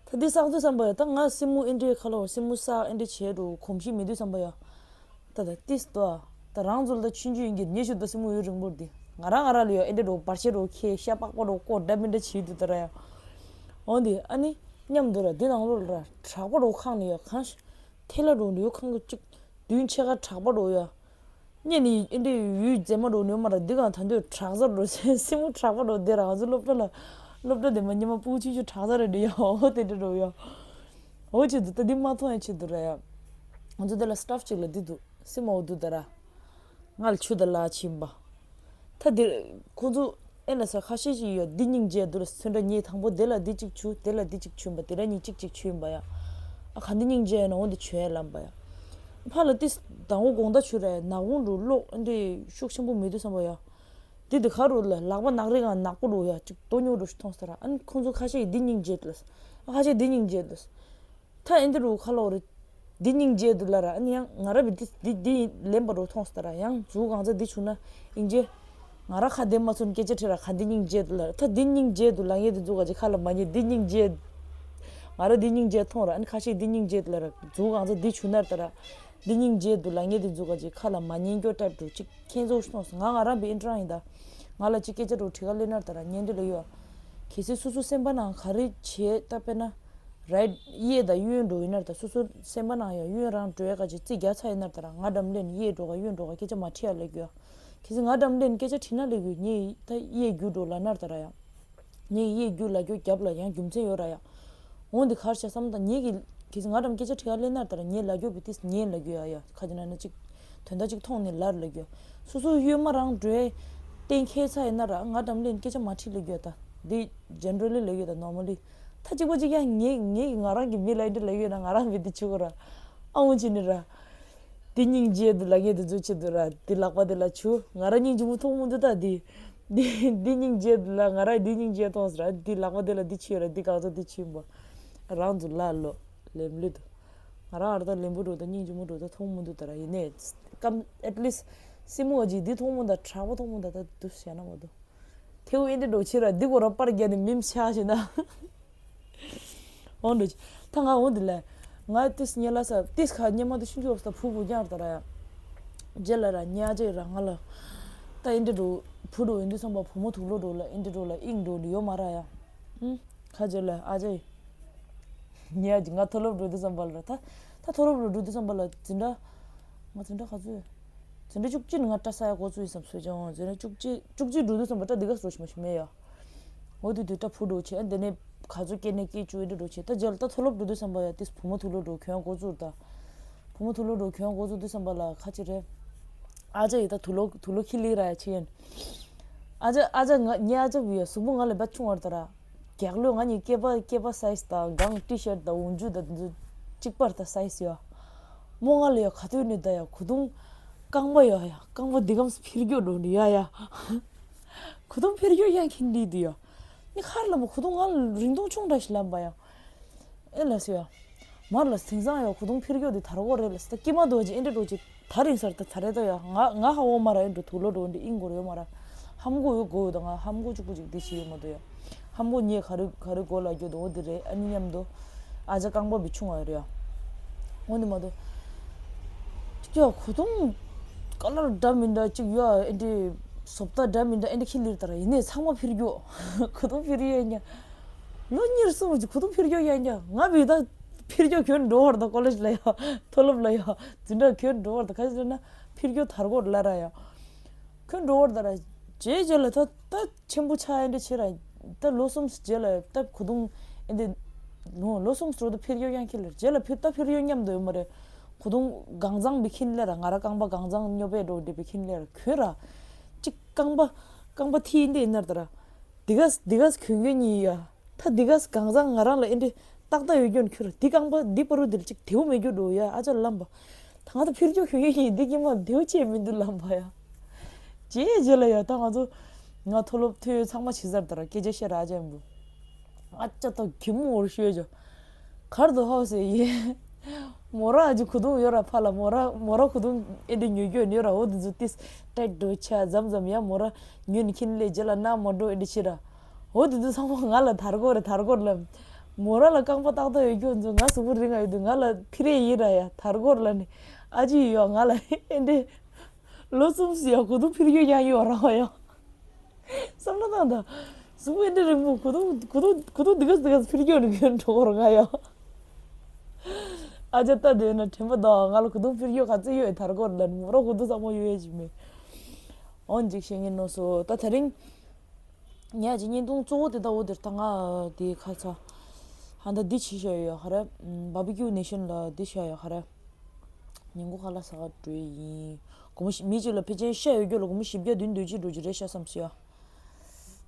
ད་འདི་བསགས་དུས་བསམ་པ་ཡ་ད་ང་སེ་མོ་ཨེ་འདྲའི་ཁ་ལོ་སེ་མོ་བསགས་ཨེ་འདྲ་བྱས་འགྲོ་གོམས་གཤིས་མེད་དུས་བསམ་པ་ཡ། ད་ད་ཏིས་ཏོ། ད་རང་ཚོ་ལ་ད་ཆུང་ཆུང་ཡིན་གྱི་ཉེ་ཤུ་ད་སེ་མོ་ཡུན་རིང་པོར་འདི། ང་རང་ང་རང་ལ་ཡ་ཨེ་འདྲ་འགྲོ་བར་ཆད་འགྲོ་ཁྱེད་ཤ་པགས་པ་འགྲོ་ཀོ་འདྲ་མི་འདྲ་བྱེད་དུས་ད་ར་ཡ། འོ་འདི་ཨ་ནི་མཉམ་དུ་ར་འདི་ནང་ལོགས་ལ་ར་དྲག་པོ་འགྲོ་ཁང་ནི་ཡ་གང་ཤ། ཐལ་ལ་འགྲོ་ནུས་ཁང་གི་གཅིག་མདུན་ཕྱེད་ཀ་དྲག་པོ་འགྲོ་ཡ། གཉིས་ནི་ཨེ་འདྲའི་ཡུལ་མཛེས་མ་འགྲོ་ནུས་མ་ར་འདི་གང་ད་འདོད་དྲག་ཟར་འགྲོ་སེ་སེ་མོ་དྲག་པོ་འགྲོ་དེ་རང་ཚོ་སློབ་གྲྭ་ལ་སློབ་གྲྭ་དེ་མ་ཉི་མ་སྤུ་གུ་ཆུང་ཆུང་དྲག་ཟར་རེད་འདྲ་ཡ། འོ་དེ་འདྲ་འགྲོ་ཡ། འོ་ཆེད་དུ་ད་འདི་མ་མཐོང་ཡ་ཆེད་དུ་ར་ཡ། ང་ཚོ་དེ་ལ་སི་ཊཕ་ཅིག་ལ་འདི་འདུག་སེ་མོ་འོ་འདུག་ད་ར། ང་ལ་ཆུ་དང་ལ་ཕྱིན་པ། ད་འདིར་ཁོང་ཚོ་ཨེ་ལ་ས་ཁ་ཤས་ཤིག་ཡོད་འདི་སྙིང་རྗེ་འདུག་ལ་ཚོན་ཁྲ་ཉིས་དང་པོ་དེ་ལ་འདི་གཅིག་ཆུ་དེ་ལ་འདི་གཅིག་ཆུ་ཡིན་པ་དེ་ལ་གཉིས་གཅིག་གཅིག་ཆུ་ཡིན་པ་ཡ། ཨ་ག་འདི་སྙིང་རྗེ་ཡིན་ན་འོ་འདི་ཆུ་ཡ་ལམ་པ་ཡ། ཕ་ལ་ཏི་དང་པོ་དགོང་དག་ཆུ་ར་ཡ་ནག་བུང་འགྲོ་ལོག་ཨེ་འདི་ཤུགས་ཆེན་པོ་མི་འདུག་བསམ་པ་ཡ། འདི་འདི་ག་རུ་ལ་ལག་པ་ནག་རིག་ང་ནག་པོ་འགྲོ་ཡ་གཅིག་དོ་ཉོ་འགྲོ་ཞིག་མཐོང་སྟེ་ར་ཨ་ནི་ཁོང་ཚོ་ཁ་ཤས་འདི་སྙིང་རྗེ་འདུག་ཨ་ཁ་ཤས་འདི་སྙིང་རྗེ་འདུག་ད་ཨེ་འདི་རུ་ཁ་ལོག་རེད། འདི་སྙིང་རྗེ་འདུག་ལ་ར་ཨ་ནི་ཡང་ང་ར་བི་འདི་འདི་འདི་ལེན་པ་རུ་མཐོང་སྟེ་ར་ཡང་མཛུ་གང་ཚ་འདི་བྱུང་ན་ཨིན་རྗེ། ང་ར་ཁ་བདེ་མ་ཚོར་སྐད་ཆ་དྲིས་ར་ག་འདི་སྙིང་རྗེ་འདུག་ལ་ར་ད་འདི་སྙིང་རྗེ་འདུག་ལ་ངས་འདི་མཛུ་ག་ཅིག་ཁ་ལ་མ་ཉེ་འདི་སྙིང་རྗེ། ང་ར་འདི་སྙིང་རྗེ་མཐོང་ར་ཨ་ནི་ཁ་ཤས་འདི་སྙིང་རྗེ་འདུག་ལ་ར་མཛུ་གང་ཚ་འདི་བྱུང་ན་ད་ར་འདི་སྙིང་རྗེ་འདུག་ལ་ངས་འདི་མཛུ་ག་ཅིག་ཁ་ལ་མ་ཉེ་འགྱོ་ཏྲ་འགྲོ་ཅིག་ཁྱེད་ཚོ་མཐོང་སོང་ང་ང་ར་བི་ཨིན་ཏྲང་ཡིན་ད། ང་ལ་ཅིག་སྐད་ཆ་འགྲོ་དྲི་ག་ལེ་ན་ད་ར་ཉན་འདི་ལ་ཡོད། གལ་སྲིད་སོ་སོ་སེམས་པ་ནང་ག་རེ་བྱེད་ད་དཔེར་ན། རའིཊ་གཡས་དང་གཡོན་འགྲོ་ཡིན་ན་ད་སོ་སོ་སེམས་པ་ནང་ཡང་གཡོན་རང་འགྲོ་ཡ་ག་ཅིག་རྩིས་རྒྱག་ཚར་ཡིན་ན་ད་ར་ང་འགྲམ་ལེན་གཡས་འགྲོ་ག་གཡོན་འགྲོ་ག་སྐད་ཆ་མ་དྲིས་ཡ་ལེ་གི་ཡ། གལ་སྲིད་ང་འགྲམ་ལེན་སྐད་ཆ་དྲིས་ན་ལེ་གི་ངས་ད་གཡས་རྒྱུ་འགྲོ་ལ་ན་ད་ར་ཡ། ངས་གཡས་རྒྱུ་ལ་རྒྱུ་རྒྱབ་ལ་ཡང་རྒྱུ་མཚན་ཡོད་ར་ཡ། འོང་འདི་གར་བྱ་བསམ་ད་ངེད་ཀྱི་ གལ་སྲིད་ང་འགྲམ་སྐད་ཆ་དྲི་ཡ་སླེབས་ན་ད་ར་ངས་ལབ་རྒྱུ་བི་ཏིས་ངས་ལབ་རྒྱུ་ཡ་ཡ་ཁ་ཅིག་ན་ན་ཅིག་དོན་དག་ཅིག་མཐོང་ནས་ལར་ལབ་རྒྱུ། སོ་སོ་གཡོལ་མ་རང་འགྲོའི་གཏན་འཁེལ་ཚ་ཡིན་ན་ར་ང་འགྲམ་སླེབས་ནས་སྐད་ཆ་མ་དྲིས་ལབ་རྒྱུ་ད། འདི་ཇེན་རལ་ལི་ལབ་རྒྱུ་ད་ནོར་མལ་ལི། ད་གཅིག་པ་གཅིག་ཡ་ངས་ངས་ང་རང་གི་མི་ལ་འདི་ལབ་རྒྱུ་ན་ང་རང་བི་ཏིས་ཆུ་གོ་ར་ཨ་འུ་ཅི་ནི་ར། འདི་སྙིང་རྗེ་འདུག་ལབ་མཁན་དེ་ཚོ་ཆེད་དུ་ར་འདི་ལག་པ་དེ་ལ་ཆུ་ང་ར་སྙིང་རྗེ་མོ་མཐོང་མི་འདུག་ད་འདི། འདི་འདི་སྙིང་རྗེ་འདུག་ལ་ང་ར་འདི་སྙིང་རྗེ་མཐོང་ཟེར་ར་འདི་ལག་པ་དེ་ལ་འདི་ཆུ་ར་འདི་གང་ཚོ་འདི་ཆུ་ཡིན་པ། རང་ཚོ་ལ་ལོ་ལེམ་ལི་འདུག་ང་ར་ཨར་ད་ལེམ་བུ་འགྲོ་ད་སྙིང་རྗེ་མོ་འགྲོ་ད་མཐོང་མི་འདུག་ད་ར་ཡིན་ནས་ཀམ་at least སྲིན་མོ་ཅིག་འདི་མཐོང་མི་འདུག་དྲག་པོ་མཐོང་མི་འདུག་ད་འདུག་ཞེ་ན་མ་འདུག་ཐེའུ་ཨེ་འདྲ་འགྲོ་ཕྱིར་ར་འདི་གོ་ར་པར་རྒྱག་ནས་མིམ་ཆགས་ཤེ་ན། འོང་འགྲོ་ད་ང་འོང་འདི་ལས། ང་ཏིས་ཉེ་ལ་ས་ཏིས་ཁ་ཉེ་མ་དུ་ཤིན་ཅུ་འོབ་ས་བུ་བུ་རྒྱང་ལྟ་ར་ཡ། རྗེས་ལ་ར་ཉེ་ཨ་ཅེ་ར་ང་ལ། ད་ཨེ་འདྲ་འགྲོ་བུ་འགྲོ་ཡིན་དུས་བསམ་པ་བུ་མོ་དུག་ལོ་འགྲོ་ལ་ཨེ་འདྲ་འགྲོ་ལ་ཨིང་འགྲོ་འདི་ཡོད་མ་ར་ཡ། ཧུམ། ཁ་རྗེས་ལ་ཨ་ཅེ། ཉེ་ཨ་ཅེ་ང་མཐོ་སློབ་འགྲོ་དུས་བསམ་པ་ལ་ར་ད། ད་མཐོ་སློབ་འགྲོ་འགྲོ་དུས་བསམ་པ་ལ་འཛིན་གྲྭ། ང་འཛིན་གྲྭ་ག་ཚོད། འཛིན་གྲྭ་བཅུ་གཅིག་ནས་ང་སྐྲ་ས་ཡ་འགོ་ཚུགས་ཡིན་བསམ་སོས་ཀྱང་འཛིན་གྲྭ་བཅུ་གཅིག་བཅུ་གཅིག་འགྲོ་དུས་བསམ་པ་སྐྲ་འདི་ག་སོ་ཞིམ་ཞིམ་མེད་ཡ། འོ་དུས་དུས་སྐྲ་ཕུ་འགྲོ་བྱས་འདི་ནས་ག་ཚོད་སྐྱེ་ནས་སྐྱེ་བཅུ་འདྲ་འགྲོ་བྱས་ད་རྗེས་ལ་ད་མཐོ་སློབ་འགྲོ་དུས་བསམ་པ་ཡ་ཏིས་བུ་མོ་དུག་ལོ་འགྲོ་གྱོན་འགོ་ཚུགས་ད། བུ་མོ་དུག་ལོ་འགྲོ་གྱོན་འགོ་ཚུགས་དུས་བསམ་པ་ལ་ཁ་ཅིག་རེད། ཨ་ཅག་ཡི་ད་དུག་ལོ་དུག་ལོ་ཁྱི་ལི་ར་ཡ་ཆེ་ཡན། ཨ་ཅག་ཨ་ཅག་ང་ངའི་ཨ་ཅག་བུ་ཡ་གཟུགས་པོ་ང་ལས་བ་ཆུང་བར་ད་ར། རྒྱག་ལོས་ང་གཉིས་སྐེད་པ་སྐེད་པ་སའི་ཛི་དང་སྒང་ཊི་ཤར་ཊི་དང་འོག་འཇུ་དང་འདི་ཚོ་གཅིག་པར་ད་སའི་ཛི་ཡ། མོ་ང་ལ་ཡ་ག་དུས་ནས་ད་ཡ་གོས་ཐུང་རྐང་པ་ཡ་ཡ་རྐང་པ་འདི་གམ་འཕེར་རྒྱུ་འགྲོ་ནི་ཡ་ཡ། གོས་ཐུང་འཕེར་རྒྱུ་ཡང་ཁྱིམ་འདི་འདི་ཡ། ནི་ཁར་ལ་མོ་གོས་ཐུང་ང་ལ་རིང་ཐུང་ཆུང་འདྲ་ཞིག་ལམ་པ་ཡ། ཨེ་ལ་སི་ཡ། མར་ལ་སིང་སང་ཡ་གོས་ཐུང་འཕེར་རྒྱུ་འདི་དར་གོ་རེད་ལ་སི་ད་ཀྱེ་མ་དོ་ཅི་ཨེ་འདྲ་འགྲོ་ཅི། ད་རིང་སར་ད་ད་རེ་ད་ཡ་ང་ང་ཧ་འོ་མ་ར་ཨེ་འགྲོ་དུག་ལོ་འགྲོ་འདི་ཨིན་གོ་རེ་ཡོད་མ་ར། ཧམ་གོ་ཡོད་གོ་ཡོད་ད་ང་ཧམ་གོ་གཅིག་པུ་གཅིག་འདི་ཞིག་ཡོད་མ་དོ་ཡ། ཧམ་གོ་ཉེ་ག་རེ་ག་རེ་གོ་ལ་རྒྱུ་དོ་འོ་འདི་རེད་ཨ་ནི་མཉམ་དུ། ཨ་ཅག་རྐང་པ་བི་ཆུང་བ་རེད་ཡ། འོ་འདི་མ་དོ། ཅིག་ཡ་གོས་ཐུང་། ཀ་ལར་འདྲ་མི་འདྲ་ཅིག་ཡ་ཨེ་འདྲི། བཟོ་ལྟ་འདྲ་མི་འདྲ་ཨེ་འདྲི་ཁྱི་ལིར་ད་ར་ཡིན་ནས་ཚང་མ་འཕེར་རྒྱུ། གོས་ཐུང་འཕེར་རྒྱུ་ཡ་ཉ། ལོ་གཉིས་གསུམ་གྱི་གོས་ཐུང་འཕེར་རྒྱུ་ཡ་ཉ་ང་བི་ད། འཕེར་རྒྱུ་གྱོན་འགྲོ་བར་དང་ཀོ་ལེཇ་ལ་ཡ། མཐོ་སློབ་ལ་ཡ། འཛིན་གྲྭ་གྱོན་འགྲོ་བར་དང་ག་ཚོད་ན་འཕེར་རྒྱུ་དར་གོ་ལ་ར་ཡ། གྱོན་འགྲོ་བར་དང་ར། རྗེས་རྗེས་ལ་ད་ད་ཆེན་པོ་ཆགས་ཨེ་འདྲ་བྱེད་ར། ད་ལོ་གསུམ་རྗེས་ལ་ད་གོས་ཐུང་ཨེ་འདྲ། ལོ་ལོ་གསུམ་འགྲོ་ད་འཕེར་རྒྱུ་ཡང་ཁྱེར་ལ་རྗེས་ལ་འཕེར་ད་འཕེར་རྒྱུ་མཉམ་དུ་ཡོད་མ་རེད། གོས་ཐུང་གང་ཚང་བི་ཁྱིན་ལེ་ར་ང་ར་རྐང་པ་གང་ཚང་སྨྱོ་པས་འགྲོ་འདྲ་བི་ཁྱིན་ལེ་ར་གྱོན་ར། ཅིག་རྐང་པ་རྐང་པ་ཐིག་ཨེ་འདྲ་ཡིན་ན་ད་ར། འདི་ག་འདི་ག་གྱོན་གྱོན་གཉིས་ཡ། ད་འདི་ག་གང་ཚང་ང་རང་ལ་ཨེ་འདྲ་ཏག་ཏག་ཡོད་གྱོན་ཁྱོད་ར་འདི་རྐང་པ་འདི་པ་རུ་འདིར་ཅིག་དེའུ་མེད་རྒྱུ་འགྲོ་ཡ་ཨ་ཅག་ལམ་པ། ད་ང་ད་འཕེར་རྒྱུ་གྱོན་གྱོན་གཉིས་འདི་ཀྱི་མ་དེའུ་ཆེ་མི་འདུག་ལམ་པ་ཡ། རྗེས་རྗེས་ལ་ཡ་ད་ང་ཚོ། ང་མཐོ་སློབ་ཐོས་ཚང་མ་ཕྱི་སར་དར་སྐད་ཆ་བཤད་ར་ཨ་ཅག་འབུ། ཨ་ཅག་ད་གི་མོ་འོར་ཤོད་ཅོ། གར་དུ་ཧའོ་སེ་ཡེ། མོ་ར་ཨ་ཅི་གུ་དུང་ཡོད་ར་ཕ་ལ་མོ་ར་མོ་ར་གུ་དུང་ཨེ་འདྲ་ཉོ་རྒྱུ་ཡོད་ར་འོ་དེ་ཚོ་ཏིས་ཏྲེད་འགྲོ་ཆ་འཛམ་འཛམ་ཡ་མོ་ར་ཉོ་ནི་ཁྱིན་ལེ་རྗེས་ལ་ན་མ་འགྲོ་ཨེ་འདྲ་ཕྱི་ར། འོ་དེ་ཚོ་ཚང་མ་ང་ལ་དར་གོ་རེ་དར་གོ་རེ་ལ། མོ་ར་ལ་རྐང་པ་ཏག་ཏག་ཡོད་རྒྱུ་ཚོ་ང་གཟུགས་པོ་རིང་ང་ཡོད་དུས་ང་ལ་ཕི་རེ་ཡིན་ར་ཡ་དར་གོ་རེ་ལ་ནི་ཨ་ཅི་ཡོད་ང་ལ་ཨེ་འདྲ། ལོ་གསུམ་སི་ཡ་གུ་དུང་འཕེར་རྒྱུ་ཡང་ཡོད་ར་ཡ། བསམ་བློ་བཏང་དང་། གཟུགས་པོ་འདི་རིང་པོ་གུ་དུང་གུ་དུང་གུ་དུང་འདི་ག་འདི་ག་འཕེར་རྒྱུ་ནི་གྱོན་འགྲོ་གོ་ར་ང་ཡ། ཨ་ཅག་ད་དེ་ན་དྲན་པ་དང་ང་ལ་གུ་དུང་འཕེར་རྒྱུ་ག་ཚོད་ཡོད་དར་གོ་ར་ལ་ནི་མོ་ར་གུ་དུང་ཚང་མ་ཡོད་ཡ་ཅི་མེད། འོན་ཅིག་བཤད་ངེས་ནོ་སོ་ད་དེ་རིང་། ཉ་ཅི་བརྙན་ཐུང་གཙོ་བོ་དེ་ད་འོ་དེར་ད་ང་དེ་ཁ་ཚ། ཧ་ད་འདི་ཆི་ཤ་ཡོད་ཧ་ར། བ་བི་ཀྱུ་ནེ་ཤན་ལ་འདི་ཤ་ཡོད་ཧ་ར། ཉིན་གུང་ཁ་ལག་ཟ་ག་འགྲོ་ཡི་ཡིན། སྒོར་མོ་བཞི་མི་གཅིག་ལ་ཕལ་ཆེར་ཤ་ཡོད་རྒྱུ་ལ་སྒོར་མོ་བཞི་བརྒྱ་བདུན་བདུན་གཅིག་འགྲོ་རྒྱུ་རེད་ཤག་བསམ་སོང་ཡ།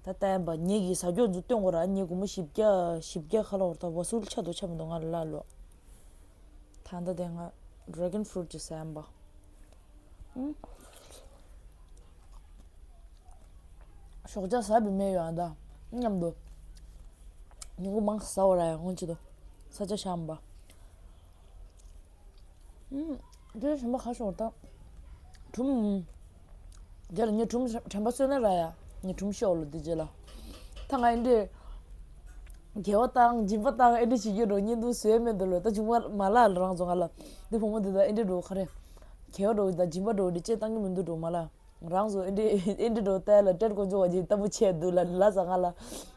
ད་ལྟ་ཡིན་པ་ངེད་ཀྱིས་ཟ་རྒྱུ་འཛུགས་སྟོན་དགོས་ར་ངས་སྒོར་མོ་བཞི་བརྒྱ་བཞི་བརྒྱ་ཁ་ལོ་བར་ད་བ་སུར་ཆ་དོ་ཆ་མི་འདུག་ང་ལ་ལ་ལོ། ད་ལྟ་དེ་ང་dragon fruit་ཅིག་ཟ་ཡིན་པ། ཨུམ། ཞོགས་ཇ་ཟ་བའི་མེད་ཡོད་ཨ་ད། མཉམ་དུ། ཉིན་གུང་མང་ཟ་བ་ར་ཡང་ཧོན་ཅི་དོ། ས་ཆ་ཤམ་པ། ཨུམ། དེ་གཞན་པ་ཁ་ཤོར་ད། གྲུམ། རྒྱ་ལ་ངས་གྲུམ་དྲན་པ་གསོས་ན་ར་ཡ། ངས་གྲུམ་ཤོར་ལོ་དེ་རྗེས་ལ། ད་ང་ཨེ་འདྲས། དགེ་བ་བཏང་སྦྱིན་པ་བཏང་ཨེ་འདྲས་བྱེད་རྒྱུ་རོ་བརྙན་ཐུང་བཟོས་མེད་འདུག་ལོ་ད་ཆུང་མ་མ་ལགས་རང་ཚོ་ང་ལ། འདི་བུ་མོ་འདི་ད་ཨེ་འདྲས་འགྲོ་ག་རེ། དགེ་བ་འགྲོ་ད་སྦྱིན་པ་འགྲོ་འདི་ཅེས་བཏང་གི་མི་འདུག་འགྲོ་མ་ལགས། རང་ཚོ་ཨེ་འདྲས་ཨེ་འདྲས་འགྲོ་ལྟ་ཡ་ལ་སྤྲད་དགོས་འཇོག་བ་ཅིག་ལྟ་བུ་ཆེ་འདུག་ལ་ལ་ཟ་ང་ལ་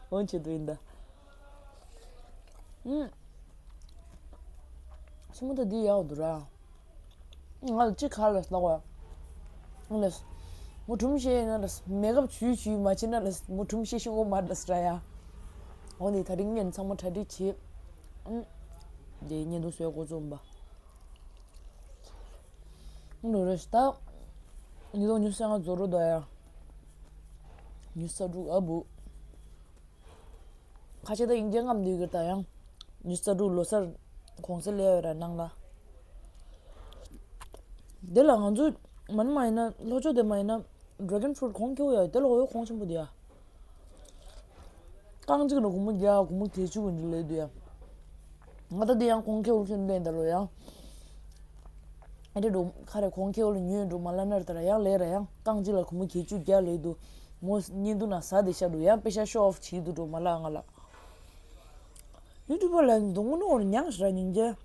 འོན་ཆེ་འདུག་ཡིན་ད། ཨུམ། སི་མོ་ད་འདི་ཡག་འདུག་ར། ང་ལ་ཅི་ག་ལ་ཟླ་བ། ང་ལ། མོ་གྲུམ་བཤད་ཡིན་ན་ལ་མེ་ཁབ་ཆུས་ཆུས་མ་བྱེད་ན་ལ་མོ་གྲུམ་བཤད་ཤི་འོ་མ་ལ་ཟ་ཡ། འོ་ནི་ད་རིང་ངན་ཚང་མ་གྲ་སྒྲིག་བྱེད། ཨུམ། དེ་བརྙན་ཐུང་བཟོས་འགོ་རྩོམ་པ། འགྲོ་རེ་ཞིག་ད། ཉི་ལོ་ཉི་ཤུ་རྩ་ལྔ་རྫོགས་འགྲོ་ད་ཡ། ཉི་ཤུ་རྩ་དྲུག་ཨ་བུ། ཁ་ཆེ་ད་དབྱིན་ཇི་རྔམ་འདུག་གི་ད་ཡང་། ཉི་ཤུ་རྩ་དྲུག་ལོ་སར་གོང་ས་ལས་ཡོད་ར་ནང་ལ། དེ་ལ་ང་ཚོ་མ་ནི་མ་ཡིན་ན་ལྷོ་ཕྱོགས་དེ་མ་ཡིན་ན་ཌེ་གོན་ཕུ་རུཊ་གོང་ཁེ་པོ་ཡ་དེ་ལ་འོ་ཡོད་གོང་ཆེན་པོ་དེ་ཡ། རྐང་གཅིག་ལ་སྒོར་མོ་བརྒྱ་སྒོར་མོ་བརྒྱད་ཅུ་གི་འདི་ལས་འདུག་ཡ། ང་ད་འདི་ཡང་གོང་ཁེ་པོ་ཁྱོད་ལས་འདི་ལོ་ཡང་། ཨ་འདྲེ་འགྲོ་ཁ་རེ་གོང་ཁེ་པོ་ལ་ཉོས་འགྲོ་མ་ལ་ནར་ལྟར་ཡང་ལས་ར་ཡང་རྐང་གཅིག་ལ་སྒོར་མོ་བརྒྱད་ཅུ་བརྒྱ་ལས་འདུག་མོ་བརྙན་ཐུང་ན་ཟ་དེ་ཤ་འགྲོ་ཡང་པེ་ཤ་ཤོ་ཨོཕ་བྱེད་འདུག་འགྲོ་མ་ལ་ང་ལ། ཡུ་ཊུབ་པ་ལ་འདུག་ནོར་མྱངས་ཤི་ར་སྙིང་རྗེ།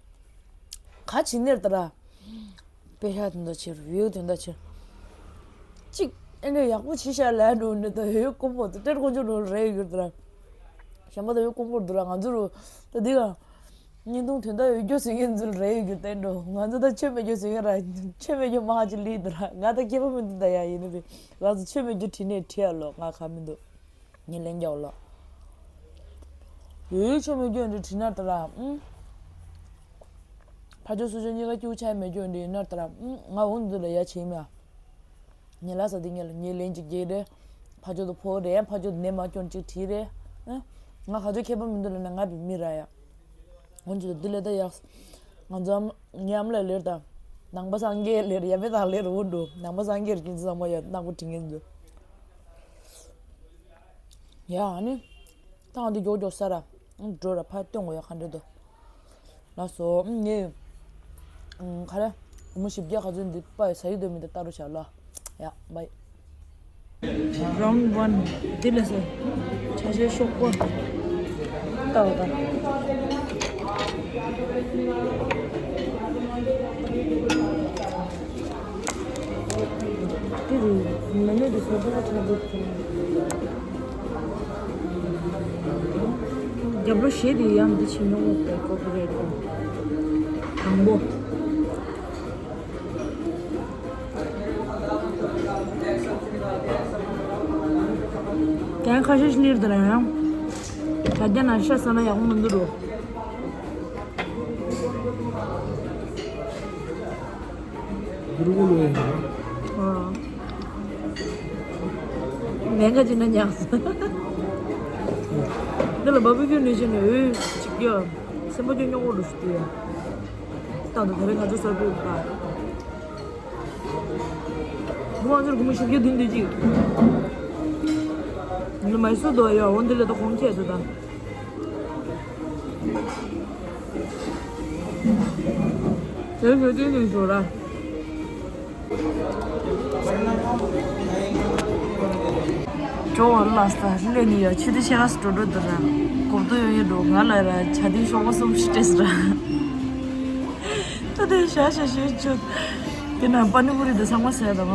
ག་བྱེད་ནེར་ལྟར། པེ་ཤ་དོན་དག་ཆེ་རུ་ཡོད་དོན་དག་ཆེ། གཅིག་ཨེ་འདྲ་ཡག་པོ་བྱེད་ཤ་ལ་འགྲོ་འདྲ་ད་ཡོད་ཀོང་པོ་དུ་ཏེར་ཀོང་ཅོ་འགྲོ་རེ་ཡོད་ལྟར། གཞན་པ་ད་ཡོད་ཀོང་པོར་འདུག་ར་ང་ཚོ་རུ་ད་འདི་ག་བརྙན་ཐུང་དོན་དག་ཡོད་རྒྱུ་ཟེར་མཁན་ཚོ་རེ་ཡོད་རྒྱུ་བསྟན་འགྲོ། ང་ཚོ་ད་ཆོས་མེད་རྒྱུ་ཟེར་མཁན་ར་ཆོས་མེད་རྒྱུ་མ་ཧ་ཅི་ལི་འདུག་ར་ང་ད་སྐྱེས་པ་མི་འདུག་ད་ཡ་ཡིན་ནི་རེད། ང་ཚོ་ཆོས་མེད་རྒྱུ་བྲིས་ནས་བྲིས་ཡ་ལོ་ང་ག་མི་འདུག་ངས་ལན་རྒྱག་ལོ། ཡོད་ཆོས་མེད་རྒྱུ་འདི་བྲིས་ན་ད་ར་ཨུ། ཕ་ཇོ་སུ་ཇོ་གཉིས་ཀ་སྐྱུག་ཆ་མེད་རྒྱུ་འདི་ཡིན་ན་ད་ར་ཨུ་ང་འོང་འདི་ལ་ཡ་བྱེད་མ། ཉེ་ལ་ས་འདི་ངེད་ལ་ངེད་ལན་གཅིག་རྒྱག་རེད། ཕ་ཇོ་དུ་ཕོ་རེད་ཕ་ཇོ་དུ་ནས་མ་སྐྱོན་གཅིག་བྲིས་རེད། ཨ། ང་ཁ་ཇོ་མཁས་པ་མི་འདུག་ལ་ན་ང་བི་མི་ར་ཡ། འོན་ཀྱང་འདི་ལས་ད་ཡག་ང་ཚོ་ཨམ་ངའི་ཨམ་ལས་ལེར་དང་། ནང་པ་སངས་རྒྱས་ལེར་ཡ་མེད་དང་ལེར་འོ་འགྲོ་ནང་པ་སངས་རྒྱས་རྒྱུན་ཚང་མ་ཡ་ནག་པོ་དྲི་ངན་འདུག་ཡ་ཨ་ནི། ཐང་འདི་མགྱོགས་མགྱོགས་ས་ར། འགྲོ་ར་ཕ་སྟོན་དགོས་ཡ་ག་འདྲ་འདུག་ལགས་སོ། ངས། ཁ་ར། སྒོར་མོ་བཞི་བརྒྱ་ག་ཚོད་འདི་པ་ཡི་ཟ་ཡི་འདོད་མི་འདི་ལྟ་རུ་བྱ་ལ། ཡ་བའི། Round one དེ་ལས་སོ། ཆ་ཤས་ཤོག་པ། ལྟ་བ་དང་། དེ་རུ་མ་ནེ་དེ་སོ་པ་ཆ་འདུག་རྒྱབ་ལོ་ཞེས་དེ་ཡང་འདི་ཕྱི་ཉོ་འོག་ཏུ་ཀོ་པི་རེད་དང་པོ། ཀྱང་ཁ་ཤས་ཤིག་ལིར་དུ་ར་ཡང་། ད་རྒྱ་ན་ཤ་ས་ན་ཡག་མོ་མི་འདུག་རོ། གུ་རུ་གུ་ལོ་ཡིན་ནོ། ཨ། མེད་ག་ཅི་ན་ཉག་སོ། འདི་ལ་བ་བུ་ཁྱོད་ནས་བྱས་ནས་འོད་ཅིག་རྒྱ། སེམས་པ་ཁྱོད་སྙོག་གོ་རུ་ཞུ་དུས་ཡ། ད་ད་ད་རེས་ང་ཚོ་གསར་འགོད་པ། ང་ཚོར་སྒོར་མོ་བཞི་བརྒྱ་བདུན་བདུན་གཅིག་ལ་མ་སུ་དོ་ཡོད་འོན་འདི་ལ་ད་གོང་ཁྱད་དུ་དང་། དེ་བོད་དོན་དུ་ཞོར་ར། ཇོ་བོ་ལ་ས་ལེ་ནི་ཡ་ཆུ་དེ་ཤ་ས་འགྲོ་འགྲོ་དུ་ར། གོབ་ཏོ་ཡོང་ཡོད་འགྲོ་ང་ལ་ར་ཆ་དེ་ཤོག་པ་གསུམ་ཞིག་སྤྲད་ས་ར། ད་དེ་ཤ་ཤ་ཤ་ཆུ། དེ་ན་པ་ནི་པུ་རི་དེ་ཚང་མ་ཟ་ཡ་ད་ང་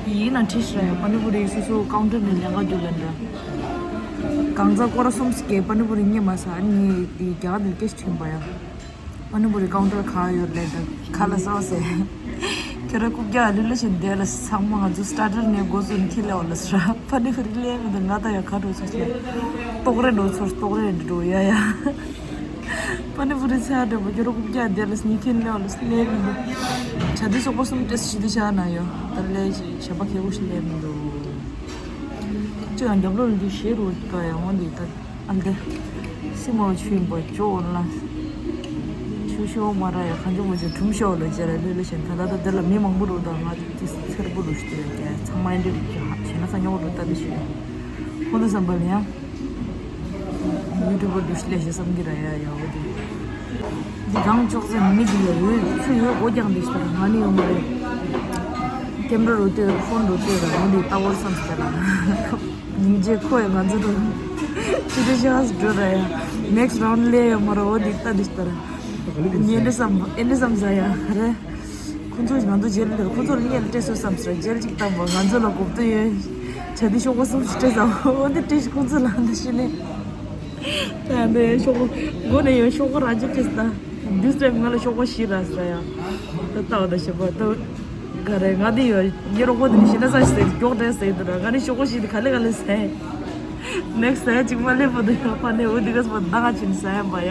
ཡིན་ན་ཁྲིད་ཤ་ཡ་པ་ནི་པུ་རི་སོ་སོ་ཀའུན་ཊར་ནས་ལས་ཀ་རྒྱུག་ལེན་འདྲ། གང་ཚ་སྐོར་གསུམ་ཞིག་གས་པ་ནི་པུ་རི་ཉེ་མ་ས་ནི་དེ་རྒྱ་གར་དེ་ཀེ་ཤ་ཁྲིམ་པ་ཡ། ཨ་ནི་བུ་རི་ཀའུན་ཊར་ག་ཡོད་ལས་ད་ཁ་ལ་ཟ་བ་ཟེར། ཁྱོད་ར་རྐུབ་བཀྱག་ལི་ལི་ཞིག་འདས་ལ་ཚང་མ་ང་ཚོ་སི་ཊར་ཊར་ནས་འགོ་བཟུང་ཁྱི་ལས་བ་ལ་ཟ་ར་ཕ་ནི་བུ་རི་ལས་མི་འདུག་ང་ད་ཡ་ཁ་འགྲོ་ཚོར་ཚོར། ལྟོགས་རེ་འགྲོ་ཚོར་ལྟོགས་རེ་འགྲོ་ཡ་ཡ། ཕ་ནི་བུ་རི་ཚ་འདྲ་པོ་ཁྱོད་ར་རྐུབ་བཀྱག་འདས་ལ་སྙི་ཁྱི་ལས་བ་ལ་ལས་མི་འདུག་ཆ་དེ་སོག་པོ་གསུམ་ཏེ་སི་ཞི་དེ་ཤ་ན་ཡོ། ད་ལས་ཞི་ཞབས་པ་ཁེ་བོ་ཞིག་ལས་མི་འདུག་ཅི་ཡང་རྒྱབ་ལོགས་ལ་འདི་ཞེ་རུ་དཀའ་ཡ་འོང་འདི་ད། ཨ་ལྡེ། སི་མོ་ཆུ་ཡིན་པ་ཅོ་ལ། ཆུ་ཤོ་མ་ར་ཡ་ཁ་འཇུ་མ་ཆུ་ཁྲུམ་ཤོ་ལ་ཇེ་ར་ལུས་ལ་ཞེན་ད་ད་ད་དེ་ལ་མི་མང་པོ་རུ་དང་ང་དེ་ཚེར་པོ་རུ་ཞུ་ཡ་ཀྱ་ཚང་མ་ཨེ་འདྲི་རུ་ཀྱ་ཞེ་ན་ས་ཉོ་རུ་ད་དེ་ཞུ་ཡ། ཁོ་ཚོ་བསམ་པ་ལ་ཡང་། ཡུ་ཊུབ་པར་རུ་ཞུ་ལས་ཞེ་བསམ་གི་ར་ཡ་ཡ་འོ་དེ། འདི་གང་ལྕོགས་ཟེར་མི་འདི་ལ་འོས་ཚུ་ཡོད་སྒོ་རྒྱག་འདི་ཞུ་ང་ནི་ཡོང་མ་རེད། ཀེམ་ར་རུ་ལྟོས་ཕོན་རུ་ལྟོས་ར་འོ་འདི་ལྟ་བར་བསམ་ཟེར་ར། སྙིང་རྗེ་ཁོ་ཡང་ང་ཚོ་དང་། ཅི་འདྲ་ཞིག་ཧ་སི་འགྲོ་ར་ཡ། ནེག་སི་རའུན་ཌི་ལས་ཡོད་མ་ར་འོ་འདི་ལྟ་འདི་ལྟ་ར། ཉེ་འདྲ་བསམ་ཨེ་འདྲ་བསམ་ཟ་ཡ་རེད། ཁོ་ཚོ་ང་ཚོ་རྗེས་ལ་ཁོ་ཚོ་ལ་བརྙན་སྤྲད་སོང་བསམ་ཟེར་རྗེས་ལ་ཅིག་བཏང་བ་ང་ཚོ་ལ་གོ་བསྡུར་ཡོད། བྱ་དེ་ཤོག་པ་གསུམ་ཞིག་སྤྲད་ཟ་འོ་འདི་སྤྲད་ཤིག་ཁོ་ཚོ་ལ་འདི་ཤི་ནས། ད་འདི་ཤོག་པ་མགོ་ནས་ཡོད་ཤོག་པ་རང་ཅིག་སྤྲད་ཟ། འདི་སྤྲད་ང་ལ་ཤོག་པ་ཞིག་ར་ཟ་ཡ། ད་ལྟ་བ་ད་ཞེ་པོ་ད། ག་རེ་ང་འདི་ཡོད་ཉེ་རོགས་པོ་འདི་ནི་ཤི་ན་ས་ཞིག་ཟེར་མགྱོགས་འདྲེ་ཟེར་འདི་ར་ང་ནི་ཤོག་པོ་ཞིག་འདི་ག་ལེ་ག་ལེ་ཟེར། ནེག་སི་ཟ་ཡ་ཅིག་མ་ལེ་པོ་འདི་ཡོད་པ་ནས་འོ་འདི་ག་སི་པོ་ད་ང་ཕྱིན་ཟ་ཡ་པ་ཡ།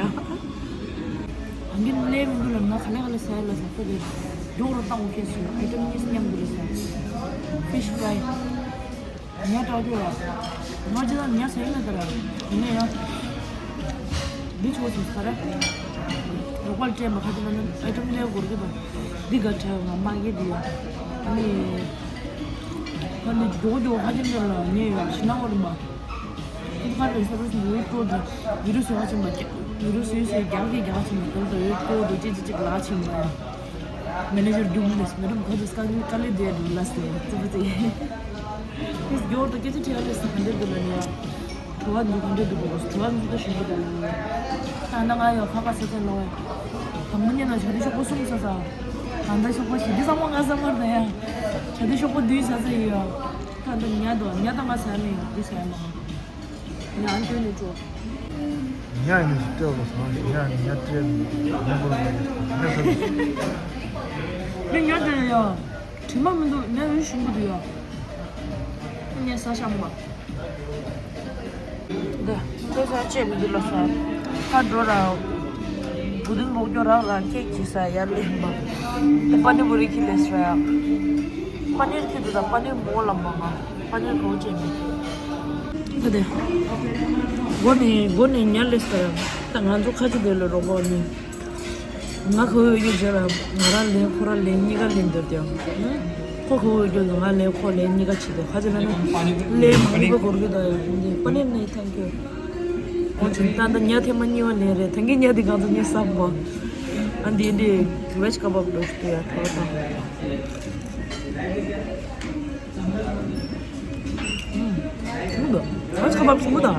ངས་ལས་མི་འདུག་ལབ་ན་ག་ལེ་ག་ལེ་ཟ་ཡ་ལ་ཟ་ཁོ་དེ་མགྱོགས་རུ་བཏང་འོ་ཁེ་སོང་། ཨའི་ཊམ་གཉིས་མཉམ་དུ་རེད་ཟ། ཕིཤ་ཕ་རའི། ཉ་སྐྲག་རྒྱུ་ལ། ང་ཅི་ལ་ཉ་ཟ་ཡིན་ན་ད་ར། ཡིན་ན་ཡང་། འདི་ཆོག་ཆོག་ཟ་ར། རོགས་པ་ལ་སྤྲད་མ་ཁ་ཅིག་ལ་ནི་ཨའི་ཊམ་ལས་འགོར་གི་པ། འདི་ག་ཁྲལ་ང་མ་གི་འདི་ཡ། ཨ་ནི། ཨ་ནི་མགྱོགས་མགྱོགས་ཁ་ཅིག་འདི་ལ་ཉེ་ཡ་ཤི་ན་འོ་རི་མ། ཁོ་ཁ་རེ་ས་རུ་སུ་ཡོད་ཀྲོ་འདྲ། ཡུ་རུ་སུ་ཡ་ཆེན་པ་རྒྱ། ཡུ་རུ་སུ་ཡ་སུ་རྒྱག་གི་རྒྱག་ཆེན་པ་དེ་ལ་ཡོད་ཀྲོ་འདྲ་ཅི་ཅི་ཅིག་ལ་ཆེན་པ་ཡ། མེ་ནེ་ཇར་རྒྱུགས་མི་ལས་མེ་ཌམ་ཁོ་ཚོ་སྐད་ཀྱི་དཀའ་ལས་དེ་འགྲོ་ལ་སེ་ཙི་པི་ཙི། ཁིས་མགྱོགས་དུ་སྐད་ཆ་དྲིས་ལས་སེ་ག་འདྲ་འདུག་ལ་ནི་ཡ། བྲོ་བ་འདུག་ག་འདྲ་འདུག་གོ་བྲོ་བ་འདུག་ད་ཞིག་འདུག་ད་ལ་ནི་ཡ། ད་ནང་ང་ཡོད་ཁ་ཁ་སེ་ཚེ་ལོ་ཡ། དང་མི་ཉན་ན་ཞག་དུས་ཤོག་པོ་གསུམ་ས་ས། གང་ད་ཤོག་པོ་ཞིག་འདི་ཚང་མ་ང་ས་མར་ད་ཡ། ཞག་དུས་ཤོག་པོ་བདུན་ས་ས་ཡོད་ཡ། ད་འདི་ཉ་དོ་ཉ་ད་ང་ས་ཡ་མི་ཡོད་འདི་ས་ཡ་མ། ཉ་ཨན་ཏོ་ནི་ཀྲོ། ཉ་ཡིན་ནི་ཞིག་སྤྲད་བ་སོང་ཞིག་ཉ་ཉ་སྤྲད་ཉ་པོ་ཉ་ས་ནི་ཉ་སྤྲད་ཡ། དྲི་མ་མི་འདུག་ཉ་ཡོད་ཞིམ་པོ་འདུག་ཡ། ཉ་ས་ཤམ་པ། འདི་ཁོས་ས་བཅད་མི་འདུག་ལ་ས། ཁ་འགྲོ་ར། བུ་དུན་འབོག་ཀྱོ་རག་ལ་ཁེག་ཅི་ས་ཡར་ལེན་པ། ད་པ་ནི་བུ་རི་ཁི་ལེ་ས་ཡ། པ་ནིར་ཁི་འདུག་ད་པ་ནིར་མོ་ལ་མ་ང་། པ་ནིར་གོ་ཅེ་མི། ད་དེ། སྒོ་ནས་སྒོ་ནས་ཉ་ལེ་ས་ཡ། ད་ང་ཚོ་ཁ་ཆུ་དེ་ལ་རོགས་པ་ནི། ང་ཁོ་ཡོད་རྒྱུ་རྗེས་ལ་ང་རང་ལེན་ཁོ་རང་ལེན་གཉིས་ཀ་ལེན་འདོད་དེ། ཁོ་ཁོ་ཡོད་རྒྱུ་ང་ལེན་ཁོ་ལེན་གཉིས་ཀ་བྱེད་དེ་ཁ་ཆུ་ལ་ནི། ལེན་མང་པོ་གོར་གི་ད་ཡ། པ་ནིར་ནི་ཐེང་ཀྱུ། འོ་ཅུང་ད་ད་ཉ་ཐེངས་མ་གཉིས་པ་ལེན་རེད། ད་གིན་ཉ་དེ་གང་ཚོ་ཉ་ཟམ་པོ། ཨ་འདི་འདི་བེཇ་ཀ་བབ་འགྲོ་ཞིག་ཡ་ཐོ་དང་། ཨུམ། ཐུང་དང་། བེཇ་ཀ་བབ་ཞིམ་པོ་དང་།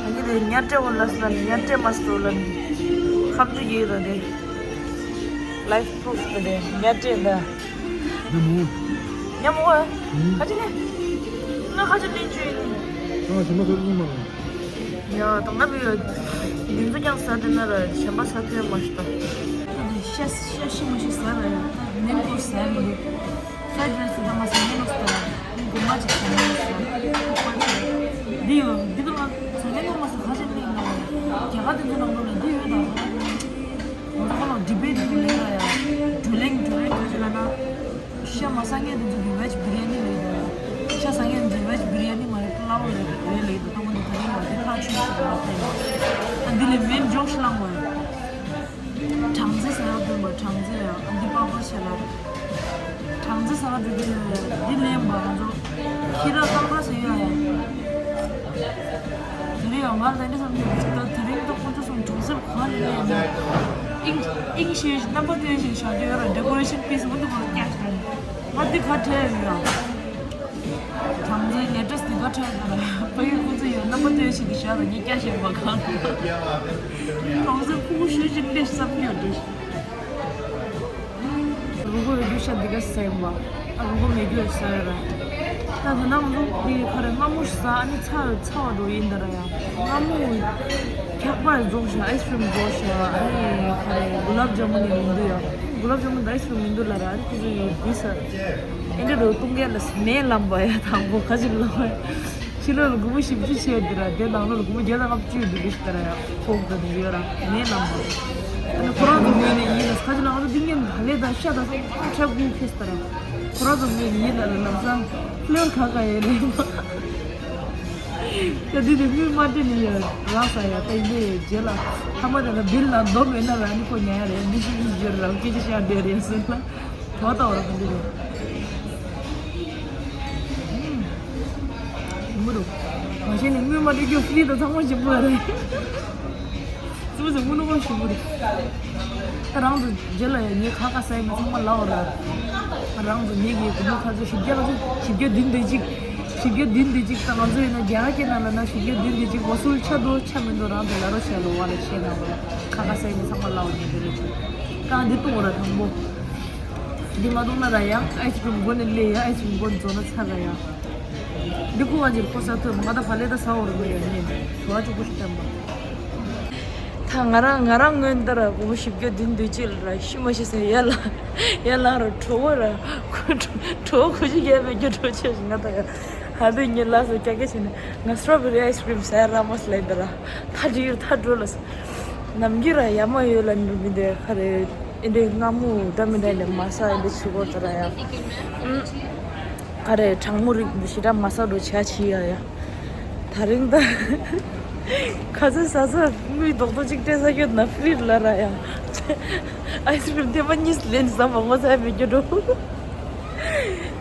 ཨ་འདི་ནི་ཉ་སྤྲད་འོ་ལ་སི་ལ་ནི་ཉ་སྤྲད་མ་སི་ལ་ནི། ཁམ་ཆུ་ཡོད་ད་དེ། ལའིཕ་པུ་རུཕ་ད་དེ་ཉ་སྤྲད་ད། ཉ་མོ། ཉ་མོ་བ། ཨུམ། ཁ་ཆུ་ནི། ང་ཁ་ཆུ་ལེན་ཆུ་ཡིན། ཨ་ཞིམ་པོ་ཐོག་ཉི་མ་ལ། ཡ་ད་ང་བི་ཡོད། འདི་ཚོ་ཀྱང་ཟ་དེ་ན་ར་ཞེན་པ་ཟ་ཐོས་མ་ཤི་ད། ཤ་ཤ་ཤི་མ་ཤི་ཟ་ར་ཡ་ད་ནེམ་པོ་ཟ་མི་འདུག་ཧྥ་རའེ་ཌི་རའེ་སི་ད་མ་ཟ་ནེམ་པོ་ཟ། འགོ་མ་ཅིག་ཟ་ནེམ་པོ་ཟ། འདི་ཡོད་འདི་ག་ལ་ཟ་ནེམ་པོ་མ་ཟ་ཁ་ཤས་ལེན་ན་རྒྱ་གར་དེ་ཚོ་ནང་ལོགས་ལ་འདི་ཡོད་ད། ང་ཚོ་ཁོ་ལ་ཌི་བེ་ཊི་དེ་ལེན་ན་ཡ། བགྲོ་གླེང་བགྲོ་གླེང་བྱེད་ཀྱི་ལ་ན། ཤ་མ་ཟ་མཁན་དེ་ཚོ་གི་བེཇ་བི་རི་ཡ་ནི་ལེན་དགོས། ཤ་ཟ་མཁན་དེ་ཚོ་བེཇ་བི་རི་ཡ་ནི་མ་རེད་པ་ལའོ་རེད་རེད་ལེན་དགོས། ད་ང་ཚོ་ད་རིང་ལ་དེ་ཐག་ཆོད་ཞིག་རེད་ལ་ཕན་ཡོད། ཨ་འདི་ལས་མེན་ཇོག་ཤི་ལང་བ། སྦྲང་རྩི་ཟ་ཡག་འདུག་མ་སྦྲང་རྩི་ཡ། ཨ་འདི་པགས་པ་བྱས་ལ། སྦྲང་རྩི་ཟ་ཡག་འདུག་དེ་འདི་ལེན་པ་ང་ཚོ་ཁྱི་ར་རྐང་པ་ཟ་ཡག་ཡ། དེ་རིང་ཡང་ང་ལ་དེ་འདྲ་བསམ་གྱི་འདུག་ད་དེ་རིང་ད་ཁོ་ཚོ་གསུམ་གྲོང་གསེབ་གང་ནས་ཡིན་ན། ཨིང་ཨིང་ཤེས་ཤིང་རྣམ་པ་སྟོན་ཞིང་བཞག་རྒྱུ་ཡོད་ར། ཌེ་ཀོ་རེ་ཤན་པིས་མུ་མཐུད་ཁོ་ལ་བཀྱག་ཞིག་རེད། ང་འདི་ག་འཕྲད་ཡོད་ཡ། གྲངས་འཛིན་ལེ་ཊེ་སི་འདི་ག་འཕྲད་ཡོད་ར། ཕ་གི་ཁོ་ཚོ་ཡོད་རྣམ་པ་སྟོན་ཞིག་གི་བཞག་ར་ངས་བཀྱག་ཞིག་མ་གང་། གྲོང་གསེབ་ཕྲུ་གུ་ཞུ་ཞིག་འདྲེ་བསམ་གྱི་ཡོད་འདྲེ། རུ་གུ་རུ་གུ་ཤ་འདི་ག་སེམས་པ། ཨ་རུ་གུ་མེད་རྒྱུ་ཟ་ཡོད་ར། ད་ད་ནང་ལུག་འདི་ག་རེ་སྔ་མོ་ཟ་ཨ་ནི་ཚ་ཚ་བ་འགྲོ་ཡིན་ད་ར་ཡ། སྔ་མོ་འཁྱག་པ་རྫོགས་ཤག་ཨའི་སི་ཀྲིམ་རྫོགས་ཤག་ཨ་ནི་ག་རེ་གུ་ལབ་ཇ་མུན་ཡང་མི་འདུག་ཡ། གུ་ལབ་ཇ་མུན་དང་ཨའི་སི་ཀྲིམ་མི་འདུག་ལ་ར། ཨ་ནི་ཁོ་ཚོ་ཡོད་འདི་ཟ། ཨེ་འདྲ་རུ་བཏུང་གས་ལ་མེ་ལམ་པ་ཡ། དང་པོ་ག་ཅི་ལ་བ། ཕྱི་ལོགས་ལ་སྒོར་མོ་བཞི་བཅུ་ཆད་འདི་ར། དེ་ནང་ལོགས་ལ་སྒོར་མོ་བརྒྱ་དང་ལྔ་བཅུ་འདུག་གི་ཤི་ད་ར་ཡ། ཁོག་ད་དེ་ཡོད་ར་མེད་ལམ་པ། ཨ་ནི་ཁོ་རང་ཚོ་ངོས་ནས་ཡིན་ན་ཁ་ཅིག་ལ་ང་ཚོ་འདི་ངན་ད་ལེ་ད་ཤ་ད་སོང་ཁྲ་དགུ་ཁེས་ད་ར། ཁོ་རང་ཚོ་ངོས་ནས་ཡིན་ལ་ལ་ལམ་སང་ཕླེ་བར་ཁ་ཁ་ཡེ་ལེ་མ། ད་འདི་དེ་དངུལ་མ་སྤྲད་ནི་ཡ་རག་ས་ཡ། ད་ཡིན་ནའི་རྗེས་ལ་ཐ་མ་དེ་ལ་བིལ་ལ་འདོར་མེད་ན་ར་ནི་ཁོ་ཉན་ཡ་རེད། འདི་ཤི་ཤི་རྗེས་ར་སྐད་ཆ་བཤད་བསྡད་རེད་ཟེར་ལ། དོ་ལྟ་བ་ར་ག་འདི་རེད། ཞིམ་པོ་འདུག་མ་གཞི་ནས་དངུལ་མ་སྤྲད་རྒྱུ་ཧྥི་རི་དང་ཚང་མ་ཞིམ་པོ་རེད། སུ་ཟེར་དངུལ་ནོ་ཞིམ་པོ་རེད། ད་རང་ཚོ་རྗེས་ལ་ཡ་ངའི་ཁ་ཁ་ཟས་མི་ཚང་མ་ལའོ་ར། རང་ཚོ་ངེད་ཀྱི་སྒོར་མོ་ཁ་ཚོ་བཞི་བརྒྱ་ཁ་ཚོ་བཞི་བརྒྱ་བདུན་བདུན་གཅིག་བཞི་བརྒྱ་བདུན་བདུན་གཅིག་ད་ང་ཚོ་ཡིན་ན་རྒྱ་གར་སྐད་ནང་ལ་ན་བཞི་བརྒྱ་བདུན་བདུན་གཅིག་ཝ་སུལ་ཆ་འདུག་ཆ་མི་འདུག་རང་ཚོ་ལ་རོ་བྱས་ལོ་བ་ལ་བྱས་ན་བ་ལ་ཁ་ཁ་ཟས་མི་ཚང་མ་ལའོ་ནས་འདི་རེད་ཆུ། ད་འདི་གཏོང་ར་དང་པོ། འདི་མ་གཏོང་ན་ར་ཡང་ཨའི་སི་ཀྲིམ་མགོ་ནས་སླེབས་ཡ། ཨའི་སི་ཀྲིམ་མགོ་ནས་རྫོགས་ན་ཚར་ར་ཡ། འདི་ཁོ་བ་ཅིར་ཁོ་ས་ཐོས་མ་ད་ཕ་ལེ་ད་ས་འོར་མི་ཡ་ནི་བྲོ་བ་གཅིག་པོ་ཞིག་བསྟན་པ། ད་ང་རང་ང་རང་སྔོན་ད་ར་སྒོར་མོ་བཞི་བརྒྱ་བདུན་བདུན་གཅིག་ལ་ར་ཤི་མ་ཤི་ཟེར་ཡ་ལ་ཡ་ལང་ར་བྲོ་བོ་ར་ཁོ་བྲོ་བོ་ཁོ་ཅིག་རྒྱལ་བའི་རྒྱུ་བྲོ་ཆེ་ཞིག་ང་ད་ཡ་ཧ་དུ་ཉི་ལ་སོ་ཀྱ་ཀྱ་བྱས་ནས་ང་སི་ཊོ་བེ་རི་ཨའི་སི་ཀྲིམ་ཟ་ཡ་ར་མ་སི་ལ་ཡིན་ད་ར་ཐ་འདྲི་ཡུར་ཐ་འགྲོ་ལ་སོ། ནམ་རྒྱུན་ར་ཡ་མ་ཡོད་ལ་མི་མི་འདི་ག་རེ་ཨེ་འདྲའི་སྔ་མོ་འདྲ་མི་འདྲ་ནས་མ་ས་ཨེ་འདྲ་ཆུ་གོ་ད་ར་ཡ། ཨུམ། ག་རེ་གྲང་མོ་རིགས་འདི་ཞེ་དྲག་མ་ས་འགྲོ་བྱ་ཆི་ཡ་ཡ། ད་རིང་ད་ཁ་ཚ་ས་ས་དངུལ་རྡོག་རྡོག་ཅིག་སྤྲད་ས་ཡོད་ན་ཕི་རི་ལ་ར་ཡ། ཨའི་སི་ཀྲིམ་དེ་མ་གཉིས་ལེན་ས་མ་ངོ་ཚ་མི་རྒྱུ་འགྲོ།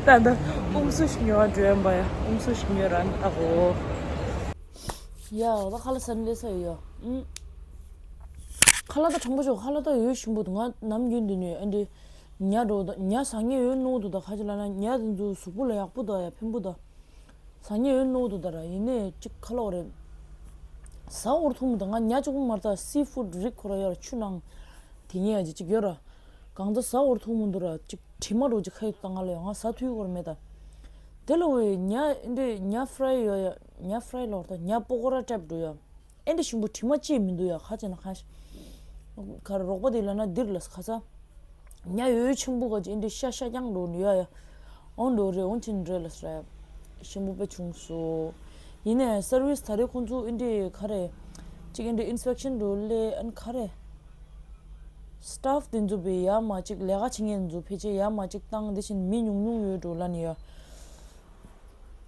ད་ད་ཨུམ་སུ་ཞིག་ཉོ་བ་འགྲོ་ཡ་འབའ་ཡ། ཨུམ་སུ་ཞིག་ཉོ་ར་ན་ད་གོ། ཡ་ད་ཁ་ལ་ས་ནི་ལེ་ས་ཡོད་ཡ། ཨུམ། ཁ་ལག་ད་དྲང་པོ་ཤོད། ཁ་ལག་ད་ཡོད་ཞིམ་པོ་འདུག་ང་ནམ་རྒྱུན་དུ་ནས་ཨ་འདྲི་ཉ་འགྲོ་ད་ཉ་ཟ་ངེས་ཡོད་ནོ་འདུག་ད་ཁ་ཅིག་ལ་ན་ཉ་དེ་ཚོ་གཟུགས་པོ་ལ་ཡག་པོ་ད་ཡ་ཕན་པོ་ད་ཟ་ངེས་ཡོད་ནོ་འདུག་ད་ར། ཡིན་ནས་ཅིག་ཁ་ལག་རེད་ཟ་འོར་ཐུག་མི་ད། ང་ཉ་གཅིག་པོ་མ་རེད་ད། སི་ཕུད་རིགས་ཁོ་ར་ཡོད་ར། ཆུ་ནང་དེ་ཉེ་ཡ་ཅིག་ཅིག་ཡོད་ར། གང་ད་ཟ་འོར་ཐུག་མི་འདུག་ར། ཅིག་དྲི་མ་འགྲོ་ཅིག་ཁ་ཡི་ད་ང་ལ་ཡོད། ང་ཟ་ཐུབ་ཀྱི་ཡོད་ར་མེད་ད། དེ་ལ་འོ་ཉ་འདྲི་ཉ་ཕ་རའི་ཡོད་ཡ། ཉ་ཕ་རའི་ལོར་ད་ཉ་པོ་ཀོ་ར་ཊེབ་འགྲོ་ཡ། ཨེ་འདྲ་ཞིམ་པོ་དྲི་མ་ཅིག་མི་འདུག་ཡ། ཁ་ཅིག་ན་ཁ་ཤ་ག་རེ་རོགས་པ་དེ་ལ་ན་འདིར་ལ་ཁ་ཚ། ཉ་ཡོད་ཆེན་པོ་ག་ཅིག་ཨེ་འདྲ་ཤ་ཤ་རྐྱང་འགྲོ་ནི་ཡ་ཡ། འོང་འགྲོ་རེད། འོང་ཅིན་རེད་ལ་སྲ་ཡ། ཞིམ་པོ་དཔེ་བྱུང་སོ། ཡིན་ནའི་སར་བིས་ད་རེས་ཁོང་ཚོ་ཨེ་འདྲ་ག་རེ་ཅིག་ཨེ་འདྲ་ཨིན་སི་པེག་ཤན་འགྲོ་ལེ་ཨན་ག་རེ། སི་ཊཕ་དེ་ཚོ་བས་ཡ་མ་ཅིག་ལས་ཀ་བྱེད་མཁན་ཚོ་ཕལ་ཆེར་ཡ་མ་ཅིག་བཏང་། དེ་བཞིན་མི་ཉུང་ཉུང་ཡོད་འགྲོ་ལ་ནི་ཡ།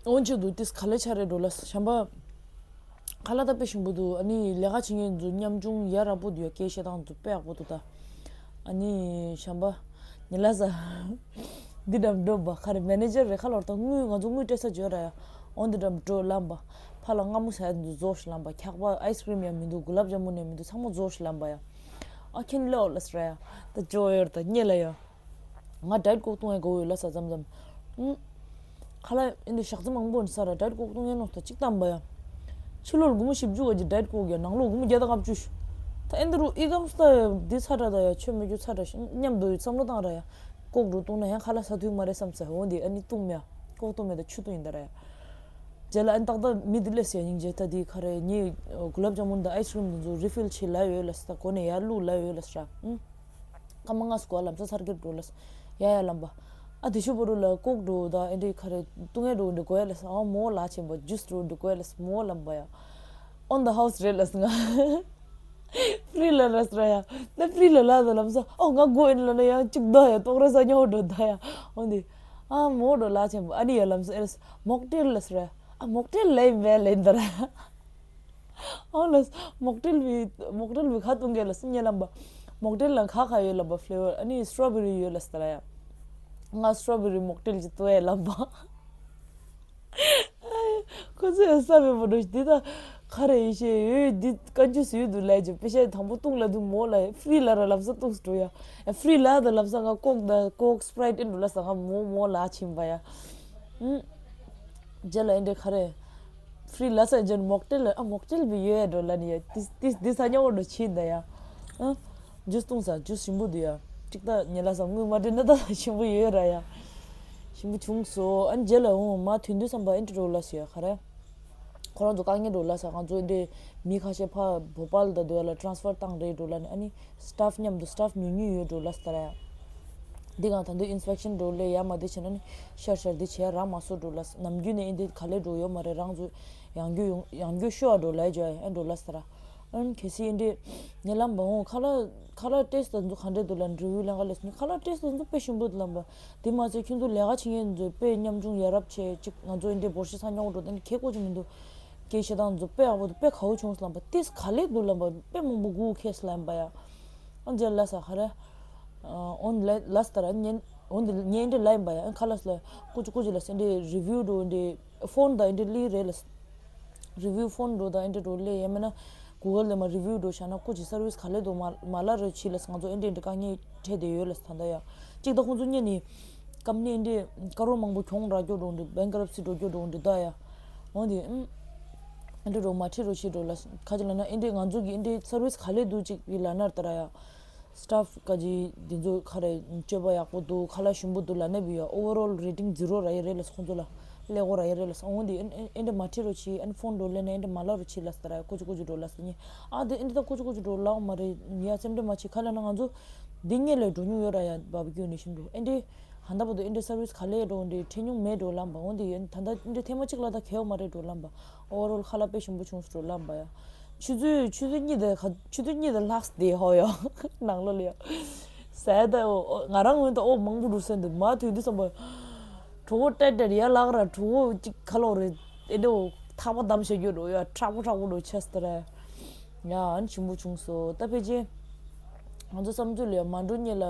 འོན་ཆོས་འདུག་ཏིས་ག་ལེ་ཆ་རེ་འགྲོ་ལ་ཤམ་པ། ཁ་ལག་ད་དཔེ་ཞིམ་པོ་འདུག་ཨ་ནི་ལས་ཀ་བྱེད་མཁན་ཚོ་ཉམ་ཆུང་ཡ་ར་པོ་འདུག་ཡ། སྐད་བཤད་སྟངས་འདུག་དཔེ་ཡག་པོ་འདུག་ད། ཨ་ནི་ཤམ་པ། ཉི་ལ་ས། འདི་འདྲ་འགྲོ་བ་ཁ་རེ་མེ་ནེ་ཇར་རེ་ཁ་ལོར་ད་དངུལ་ང་ཚོ་དངུལ་སྤྲད་ས་བརྗོད་ར་ཡ། འོ་འདི་འདྲ་འགྲོ་ལམ་པ། ཕ་ལ་སྔ་མོ་ཟ་ཡ་འདུག་རྫོགས་ཤི་ལམ་པ། འཁྱག་པ་ཨའི་སི་ཀྲིམ་ཡ་མི་འདུག་གུ་ལབ་ཇ་མུན་ཡ་མི་འདུག་ཚང་མ་རྫོགས་ཤི་ལམ་པ་ཡ། ཨ་ཁྱེན་ལེ་འོ་ལ་སི་ར་ཡ། ད་ཇོ་ཡོར་ད་ཉེ་ལ་ཡ། ང་ཌའེ་ཊི་ཀོག་བཏུང་ཡ་དགའ་བོ་ཡོད་ལ་ས་མཚམས་མཚམས། ཨུམ། ཁ་ལག་ཨེ་འདི་ཞག་རྩི་མང་པོ་ནི་ས་ར་ཌའེ་ཊི་ཀོག་བཏུང་ཡ་ནོ་ད་གཅིག་བཏང་བ་ཡ། ཕྱི་ལོར་སྒོར་མོ་བཞི་བཅུ་ག་ཅིག་ཌའེ་ཊི་ཀོག་ཡ། ནང་ལོགས་སྒོར་མོ་བརྒྱ་དང་ལྔ་བཅུ་ཞུ། ད་ཨེ་འདི་རུ་ཨི་ཀམ་སྟ་ཡ་འདི་ཚ་དྲ་ད་ཡ་ཆོས་མི་རྒྱུ་ཚ་དྲ་ཤི་མཉམ་དུ་བསམ་བློ་བཏང་ར་ཡ། ཀོག་འགྲོ་བཏུང་ན་ཡང་ཁ་ལག་ས་དུས་མ་རེད་བསམ་ས་འོ་འདི་ཨ་ནི་བཏུང་མ་ཡ། ཀོག་བཏུང་མེད་ད་ཆུ་བཏུང་ཡིན་ད་ར་ཡ། རྗེས་ལ་ཨ་ནི་ཏག་ཏག་མི་འདི་ལས་ཡ་སྙིང་རྗེ་ད་འདི་ཁ་རེ་ཉི་གུ་ལབ་ཇ་མུན་ད་ཨའི་སི་ཀྲིམ་འདི་ཚོ་རི་ཕིལ་བྱེད་ལ་ཡོད་ལ་ས་ད་གོ་ནས་ཡ་བླུག་ལ་ཡོད་ལ་ས་ར། ཨུམ། སྐར་མ་ལྔ་སྐོར་ལམ་སང་ཚར་གྱི་འགྲོ་ལ། ཡ་ཡ་ལམ་པ། ཨ་དེ་ཤུ་པོ་རུ་ལ་ཀོག་འགྲོ་ད་ཨེ་འདྲའི་ཁ་རེ་བཏུང་ཡ་འགྲོ་འདི་གོ་ཡ་ལ་ས་ཨ་མོ་ལ་ཆེན་པོ་ཇུས་འགྲོ་འདི་གོ་ཡ་ལ་ས་མོ་ལམ་པ་ཡ། On the house རེད་ལ་ས་ང་ཕི་རི་ལ་ར་ས་ར་ཡ། ད་ཕི་རི་ལ་ལ་ད་ལམ་ས་ཨོ་ང་གོ་ཨེ་ལ་ན་ཡ་གཅིག་ད་ཡ་ཏོག་ར་ས་ཉོ་འགྲོ་ད་ཡ། འོ་འདི་ཨ་མོ་འགྲོ་ལ་ཆེན་པོ་ཨ་ནི་ཡ་ལམ་ས་ཨེ་ལ་ས་མོག་ཊེལ་ལ་ས་ར་ཡ། ཨ་མོག་ཊེལ་ལ་ཡིན་མེད་ལ་ཡིན་ད་ར་ཡ། ཨོ་ལ་མོག་ཊེལ་བི་མོག་ཊེལ་བི་ཁ་བཏུང་གེ་ལ་སི་ཉེ་ལམ་པ། མོག་ཊེལ་ལ་ཁ་ཁ་ཡོད་ལམ་པ་ཕི་ལེ་ཝར་ཨ་ནི་སི་ཊོ་བེ་རི་ཡོད་ལ་སི་ད་ར་ཡ། ང་སི་ཊོ་བེ་རི་མོག་ཊེལ་གྱི་ཏོ་ཡ་ལམ་པ། ཁོ་ཚོས་ས་བེ་པོ་འགྲོ་འདི་ད་ཁ་རེ་ཡི་ཤེས་ཡོད་འདི་ཀ་ཅུ་སི་ཡོད་འདུག་ལས་ཀྱི་པེ་ཤ་དང་པོ་བཏུང་ལ་འདུག་མོ་ལ་ཕི་རི་ལ་ར་ལམ་ས་བཏུང་སི་འགྲོ་ཡ། ཕི་རི་ལ་ད་ལམ་ས་ང་ཀོག་ད་ཀོག་སི་པ་རའི་ཊི་ཨེ་འགྲོ་ལ་ས་ང་མོ་མོ་ལ་ཕྱིན་པ་ཡ། ཨུམ། རྗེས་ལ་ཨེ་འདྲ་ག་རེ། ཕི་རི་ལ་ས་ཇན་མོག་ཊེལ་ཨ་མོག་ཊེལ་བི་ཡོད་ཡ་འགྲོ་ལ་ནི་ཡ། ཏིས་ཏིས་ཏིས་ས་ཉོ་འགྲོ་ཕྱིན་ད་ཡ། ཨ། ཇུས་བཏུང་ས་ཇུས་ཞིམ་པོ་འདུག་ཡ། གཅིག་ད་ཉེ་ལ་ས་དངུལ་མ་སྤྲད་ན་ད་ཞིམ་པོ་ཡོད་ར་ཡ། ཞིམ་པོ་བྱུང་སོ། ཨ་ནི་རྗེས་ལ་འོང་མ་དུས་འདུག་བསམ་པ་ཨེ་འདྲ་འགྲོ་ལ་ས་ཡ་ག་རེ། ཁོ་རང་ཚོ་དཀའ་ངལ་འགྲོ་ལ་ས་ང་ཚོ་ཨེ་འདྲ་མི་ཁ་ཤས་ཕ་བོ་པལ་ད་འདུག་ཡ་ལ་ཊ་རན་སི་ཕར་བཏང་རེད་འགྲོ་ལ་ནི་ཨ་ནི། སི་ཊཕ་མཉམ་དུ་སི་ཊཕ་ཉུང་ཉུང་ཡོད་འགྲོ་ལ་སི་ད་ར་ཡ། འདི་གང་ད་འདི་ཨིན་སི་པེག་ཤན་འགྲོ་ལས་ཡ་མ་དེ་བྱས་ན་ནི་ཤར་ཤར་འདི་བྱས་རག་མ་སོ་འགྲོ་ལ་སི་ནམ་རྒྱུན་ནས་ཨེ་འདི་ག་ལས་འགྲོ་ཡོད་མ་རེད་རང་ཚོ་ཡང་རྒྱུ་ཡོང་ཡང་རྒྱུ་ཤོ་ཨ་འགྲོ་ལ་ཡ་ཇོ་ཡ་ཨེ་འགྲོ་ལ་སི་ད་ར། ཨན་གལ་སྲིད་ཨེ་འདི་ཉེ་ལམ་བ་འོང་ཁ་ལག་ཁ་ལག་ཊེ་སི་ད་འདུ་ག་འདྲས་འདུག་ལ་རི་ཝིའུ་ལེན་ག་ལས་སི་ནི་ཁ་ལག་ཊེ་སི་ད་འདུ་དཔེ་ཞིམ་པོ་འདུག་ལམ་པ། དེ་མ་ཚད་ཁྱོད་ཚོ་ལས་ཀ་བྱེད་མཁན་ཚོས་དཔེ་ཉམ་ཆུང་ཡ་རབས་བྱས་ཅིག་ང་ཚོ་ཨེ་འདི་འབོར་ཤི་ས་ཉོ་འགྲོ་ད་ནི་ཁེ་ཀོ་ཅིག་མི་འདུག་སྐད་བཤད་སྟངས་ཚོ་དཔེ་ཡག་པོ་འདུག་དཔེ་དགའ་བོ་བྱུང་སོང་ལབ་པ། ཏིས་ག་ལེ་འདུག་ལབ་པ། དཔེ་མང་པོ་སྒུག་ཁེལ་ལབ་པ་ཡ། ཨ་མཇལ་ལ་ས་ཁ་རེ། ཨོན་ལ་ལ་ས་ད་ར་ཉན་ཨོན་དེ་ཉན་དེ་ལ་ཡིན་པ་ཡ། ཨ་ཁ་ལ་ས་ལ་ཀུ་ཅི་ཀུ་ཅི་ལ་ས་འདི་རི་བིའུ་འགྲོ་འདི་ཕོན་ད་འདི་ལི་རེད་ལ་ས། རི་བིའུ་ཕོན་འགྲོ་ད་འདི་འགྲོ་ལེ་ཡ་མེད་ན་གུ་གལ་ལ་མ་རི་བིའུ་འགྲོ་བྱ་ན་ཀུ་ཅི་སར་བིས་ག་ལེ་འདུག་མ་མ་ལ་རོ་ཆི་ལ་ས་ང་ཚོ་འདི་འདི་དཀའ་ངལ་འཕྲད་དེ་ཡོད་ལ་ས་ད་ད་ཡ། གཅིག་ད་ཁོང་ཚོ་གཉིས་ནི། ཀམ་ནི་ཨེ་འདྲས་ཀ་རོར་མང་པོ་གྱོང་རག་རྒྱུ་འགྲོ་འདི་བེང་ཀ་རབ་སི་འགྲོ་རྒྱུ་འགྲོ་འདི་ད་ཡ། འོ་འདི་ཨེ་འདྲས་འགྲོ་མ་ཁྲི་རོ་ཆི་འགྲོ་ལ་ཁ་ཅིག་ལ་ན་ཨེ་འདྲས་ང་ཚོ་གི་ཨེ་འདྲས་སར་བིས་ག་ལེ་འདུག་ཅིག་གི་ལ་ན་ལྟ་ར་ཡ། སི་ཊཕ་ཀ་ཅི་འདི་ཚོ་ཁ་རེ་སྤྱོད་པ་ཡག་པོ་འདུག་ཁ་ལག་ཞིམ་པོ་འདུག་ལ་ན་བི་ཡ། ཨོ་ཝར་ཨོལ་རེ་ཊིང་ཛི་རོ་ར་ཡ་རེད་ལ་ཁོང་ཚོ་ལ་ཀླད་ཀོར་ར་ཡ་རེད་ལ་ས། འོ་འདི་ཨེ་ཨེ་འདྲས་མ་ཁྲི་རོ་ཆི་ཨེ་ཕོན་འགྲོ་ལེ་ན་ཨེ་འདྲས་མ་ལ་རོ་ཆི་ལ་ལྟ་ར་ཡ། ཀུ་ཅི་ཀུ་ཅི་འགྲོ་ལ་ས་ཉི་ཨ་འདི་ཨེ་འདྲས་ད་ཀུ་ཅི་ཀུ་ཅི་འགྲོ་ལ་མ་རེད་ཡ། སེམས་འདྲས་མ་ཆི་ཁ་ལ་ན་ང་ཚོ་འདི་ཉེ་ལས་འགྲོ་མྱོང་ཡོད་ར་ཡ། བ་བི་ཀྱུ་ནི་ཤིན་འགྲོ་ཨེ་འདྲས། ཧན་ད་བར་དུ་ཨེ་འདྲས་སར་བིས་ག་ལེ་འགྲོ་འདི་ཁྲེ་ཉུང་མེད་འགྲོ་ལམ་པ། འོ་འདི་ཡོད་ད་ད་ཨེ་འདྲས་ཐེངས་མ་གཅིག་ལ་ད་ཁེ་བོ་མ་རེད་འགྲོ་ལམ་པ། ཨོ་ཝར་ཨོལ་ཁ་ལག་དཔེ་ཞིམ་པོ་བྱུང་སོང་འགྲོ་ལམ་པ་ཡ། ཆུ་ཚོད་ཆུ་ཚོད་གཉིས་དང་ག་ཆུ་ཚོད་གཉིས་དང་ལྷག་བསྡད་ཧོ་ཡོ། ནང་ལོགས་ལ་ཡོ། ཟས་ད་ཨོ་ང་རང་ངོས་ད་ཨོ་མང་པོ་འགྲོ་སོང་འདུག་མ་དུས་འདི་བསམ་པ། གྲོད་ཁོག་ཏྲེ་ཏྲེ་ཡ་ལག་ར་གྲོད་ཁོག་ཅིག་ཁ་ལོག་རེད། ཨེ་འདྲ་ཨོ་ཐག་པ་བསྡམས་བཞག་རྒྱུ་འགྲོ་ཡ་མཁྲེགས་པོ་མཁྲེགས་པོ་འགྲོ་ཆས་ཏེ་ར། ཡ་ཨ་ནི་ཞིམ་པོ་བྱུང་སོང་ད་ཕལ་ཆེར། ང་ཚོ་བསམ་ཚུལ་ལ་ཡ་མ་འགྲོ་སྔོན་ལ་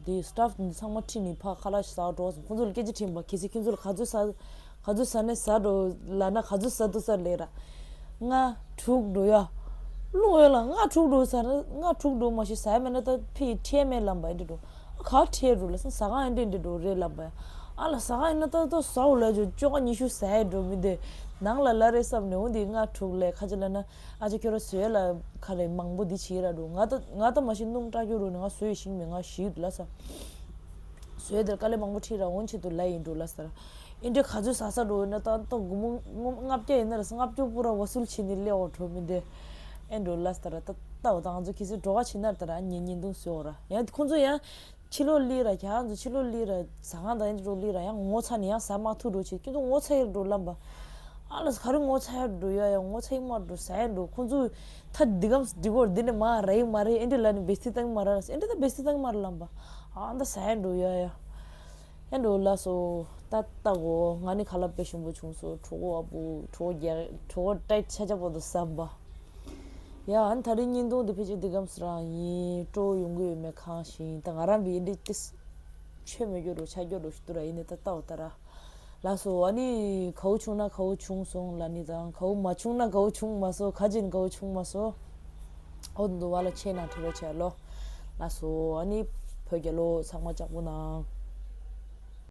འདི་སི་ཊཕ་འདི་ཚང་མ་ཁྲིད་ནས་ཕར་ཁ་ལག་ཟ་འགྲོ་སོང་ཁོང་ཚོ་ལ་སྐད་ཆ་དྲིས་པ་གལ་སྲིད་ཁྱོད་ཚོ་ལ་ག་ཚོད་ཟ། ག་ཚོད་ཟ་ནས་ཟ་འགྲོ་ལབ་ན་ག་ཚོད་ཟ་འདུག་ཟེར་ལབ་ར། ལྔ་དྲུག་འགྲོ་ཡ། བློ་ཡོད་ལ་ལྔ་དྲུག་འགྲོ་ཟ་ན་ལྔ་དྲུག་འགྲོ་མ་ཤེས་ཟ་ཡ་མེད་ན་ད་ཕི་ཁྲལ་མེད་ལབ་པ་ཨེ་འདྲ་འགྲོ། ཨ་ག་ཁྲལ་འགྲོ་ལ་ཟ་ཟ་ཁང་ཨེ་འདྲ་འདྲ་འགྲོ་རེད་ལབ་པ་ཡ། ཨ་ལ་ཟ་ཁང་ཡིན་ན་ད་ད་ཟ་འོ་ལ་ཅོ་ཅོ་ག་ཉི་ཤུ་ཟ་ཡ་འགྲོ་མི་འདི་ནང་ལ་ལ་རེད་བསམ་ནས་འོ་འདི་ལྔ་དྲུག་ལས་ཁ་ཅིག་ལ་ན་ཨ་ཅག་ཁྱོད་ར་བཟོས་ལ་ཁ་རེ་མང་པོ་འདི་བྱེད་ར་འགྲོ་ང་ད་ང་ད་མ་ཤེས་སྣུམ་སྐྲག་རྒྱུ་རུ་ནས་ང་བཟོས་ཤིང་མེད་ང་ཞིག་ལ་ས། བཟོས་དེར་དཀའ་ལས་མང་པོ་ཁྲིད་ར་འོན་ཆེད་དུ་ལ་ཡིན་འགྲོ་ལ་ས་ར། ཨིན་འདྲའི་ག་ཚོད་ཟ་ས་འགྲོ་ཡོད་ན་ད་ལྟ་སྒོར་མོ་ལྔ་བརྒྱ་ཡིན་ན་ར་ལྔ་བཅུ་པུ་ར་བ་སུལ་བྱེད་ནས་སླེབས་འོ་འགྲོ་མི་འདི། ཨེ་འགྲོ་ལ་ས་ར་ད་ལྟ་བ་ད་ང་ཚོ་ཁྱེད་ཚོས་འགྲོ་ག་ཕྱིན་ན་ད་ར་ཉིན་ཉིན་དུང་བཟོས་འོ་ར་ཡང་ཁོང་ཚོ་ཡང་ཕྱི་ལོགས་སླེབས་ར་རྒྱ་ང་ཚོ་ཕྱི་ལོགས་སླེབས་ར་ཟ་ཁང་དང་ཨེ་འགྲོ་སླེབས་ར་ཡང་ངོ་ཚ་ནས་ཡང་ཟ་མ་ཐུབ་འགྲོ་ཆེ་ཁྱོད་ཚོ་ངོ་ཚ་ཡེར་འགྲོ་ལམ་པ། ཨ་ལ་ས་ག་རེ་ངོ་ཚ་ཡེར་འགྲོ་ཡ་ཡ་ངོ་ཚ་ཡེར་མ་འགྲོ་ཟ་ཡེར་འགྲོ་ཁོང་ཚོ་ད་འདི་གམ་འདི་གོར་འདི་ནས་མ་ར་ཡི་མ་རེད་ཨེ་འདྲ་ལ་ནི་བེ་སི་ཏང་མ་ར་ཨེ་འདྲ་ད་བེ་སི་ཏང་མ་ར་ལམ་པ། ཨ་ད་ཟ་ཡེར་འགྲོ་ཡ་ཡ། ཨེ་འགྲོ་ལ་སོ། ད་ལྟ་གོ་ང་ནི་ཁ་ལག་དཔེ་ཞིམ་པོ་བྱུང་སོ་གྲོད་ཁོག་ཨ་བུ་གྲོད་ཁོག་རྒྱག་གྲོད་ཁོག་ཏྲེ་ཆ་ཆ་པོ་དུ་བསམ་པ། ཡ་ཨ་ནི་ད་རིང་བརྙན་ཐུང་འདི་ཕལ་ཆེར་འདི་གམ་སི་རང་ཡིན་སྤྲོ་ཡོང་གི་ཡོད་མེད་གང་ཞིག་ད་ང་རང་བི་འདི་ཏིས་ཆོས་མེད་རྒྱུ་རུ་ཆ་རྒྱུ་རུ་ཞུ་དུ་ར་ཡིན་ནི་ད་ལྟ་བ་ད་ར་ལ་སོ། ཨ་ནི་གའུ་བྱུང་ན་གའུ་བྱུང་སོང་ལ་ནི་དང་གའུ་མ་བྱུང་ན་གའུ་བྱུང་མ་སོ་ག་ཅིན་གའུ་བྱུང་མ་སོ། ཨོ་འདུ་བ་ལ་ཆེ་ན་ཁྲི་རོ་ཆེ་ལོ། ལ་སོ་ཨ་ནི་བོད་རྒྱལ་ལོ་ཚང་མ་ལྕགས་པོ་ནང་།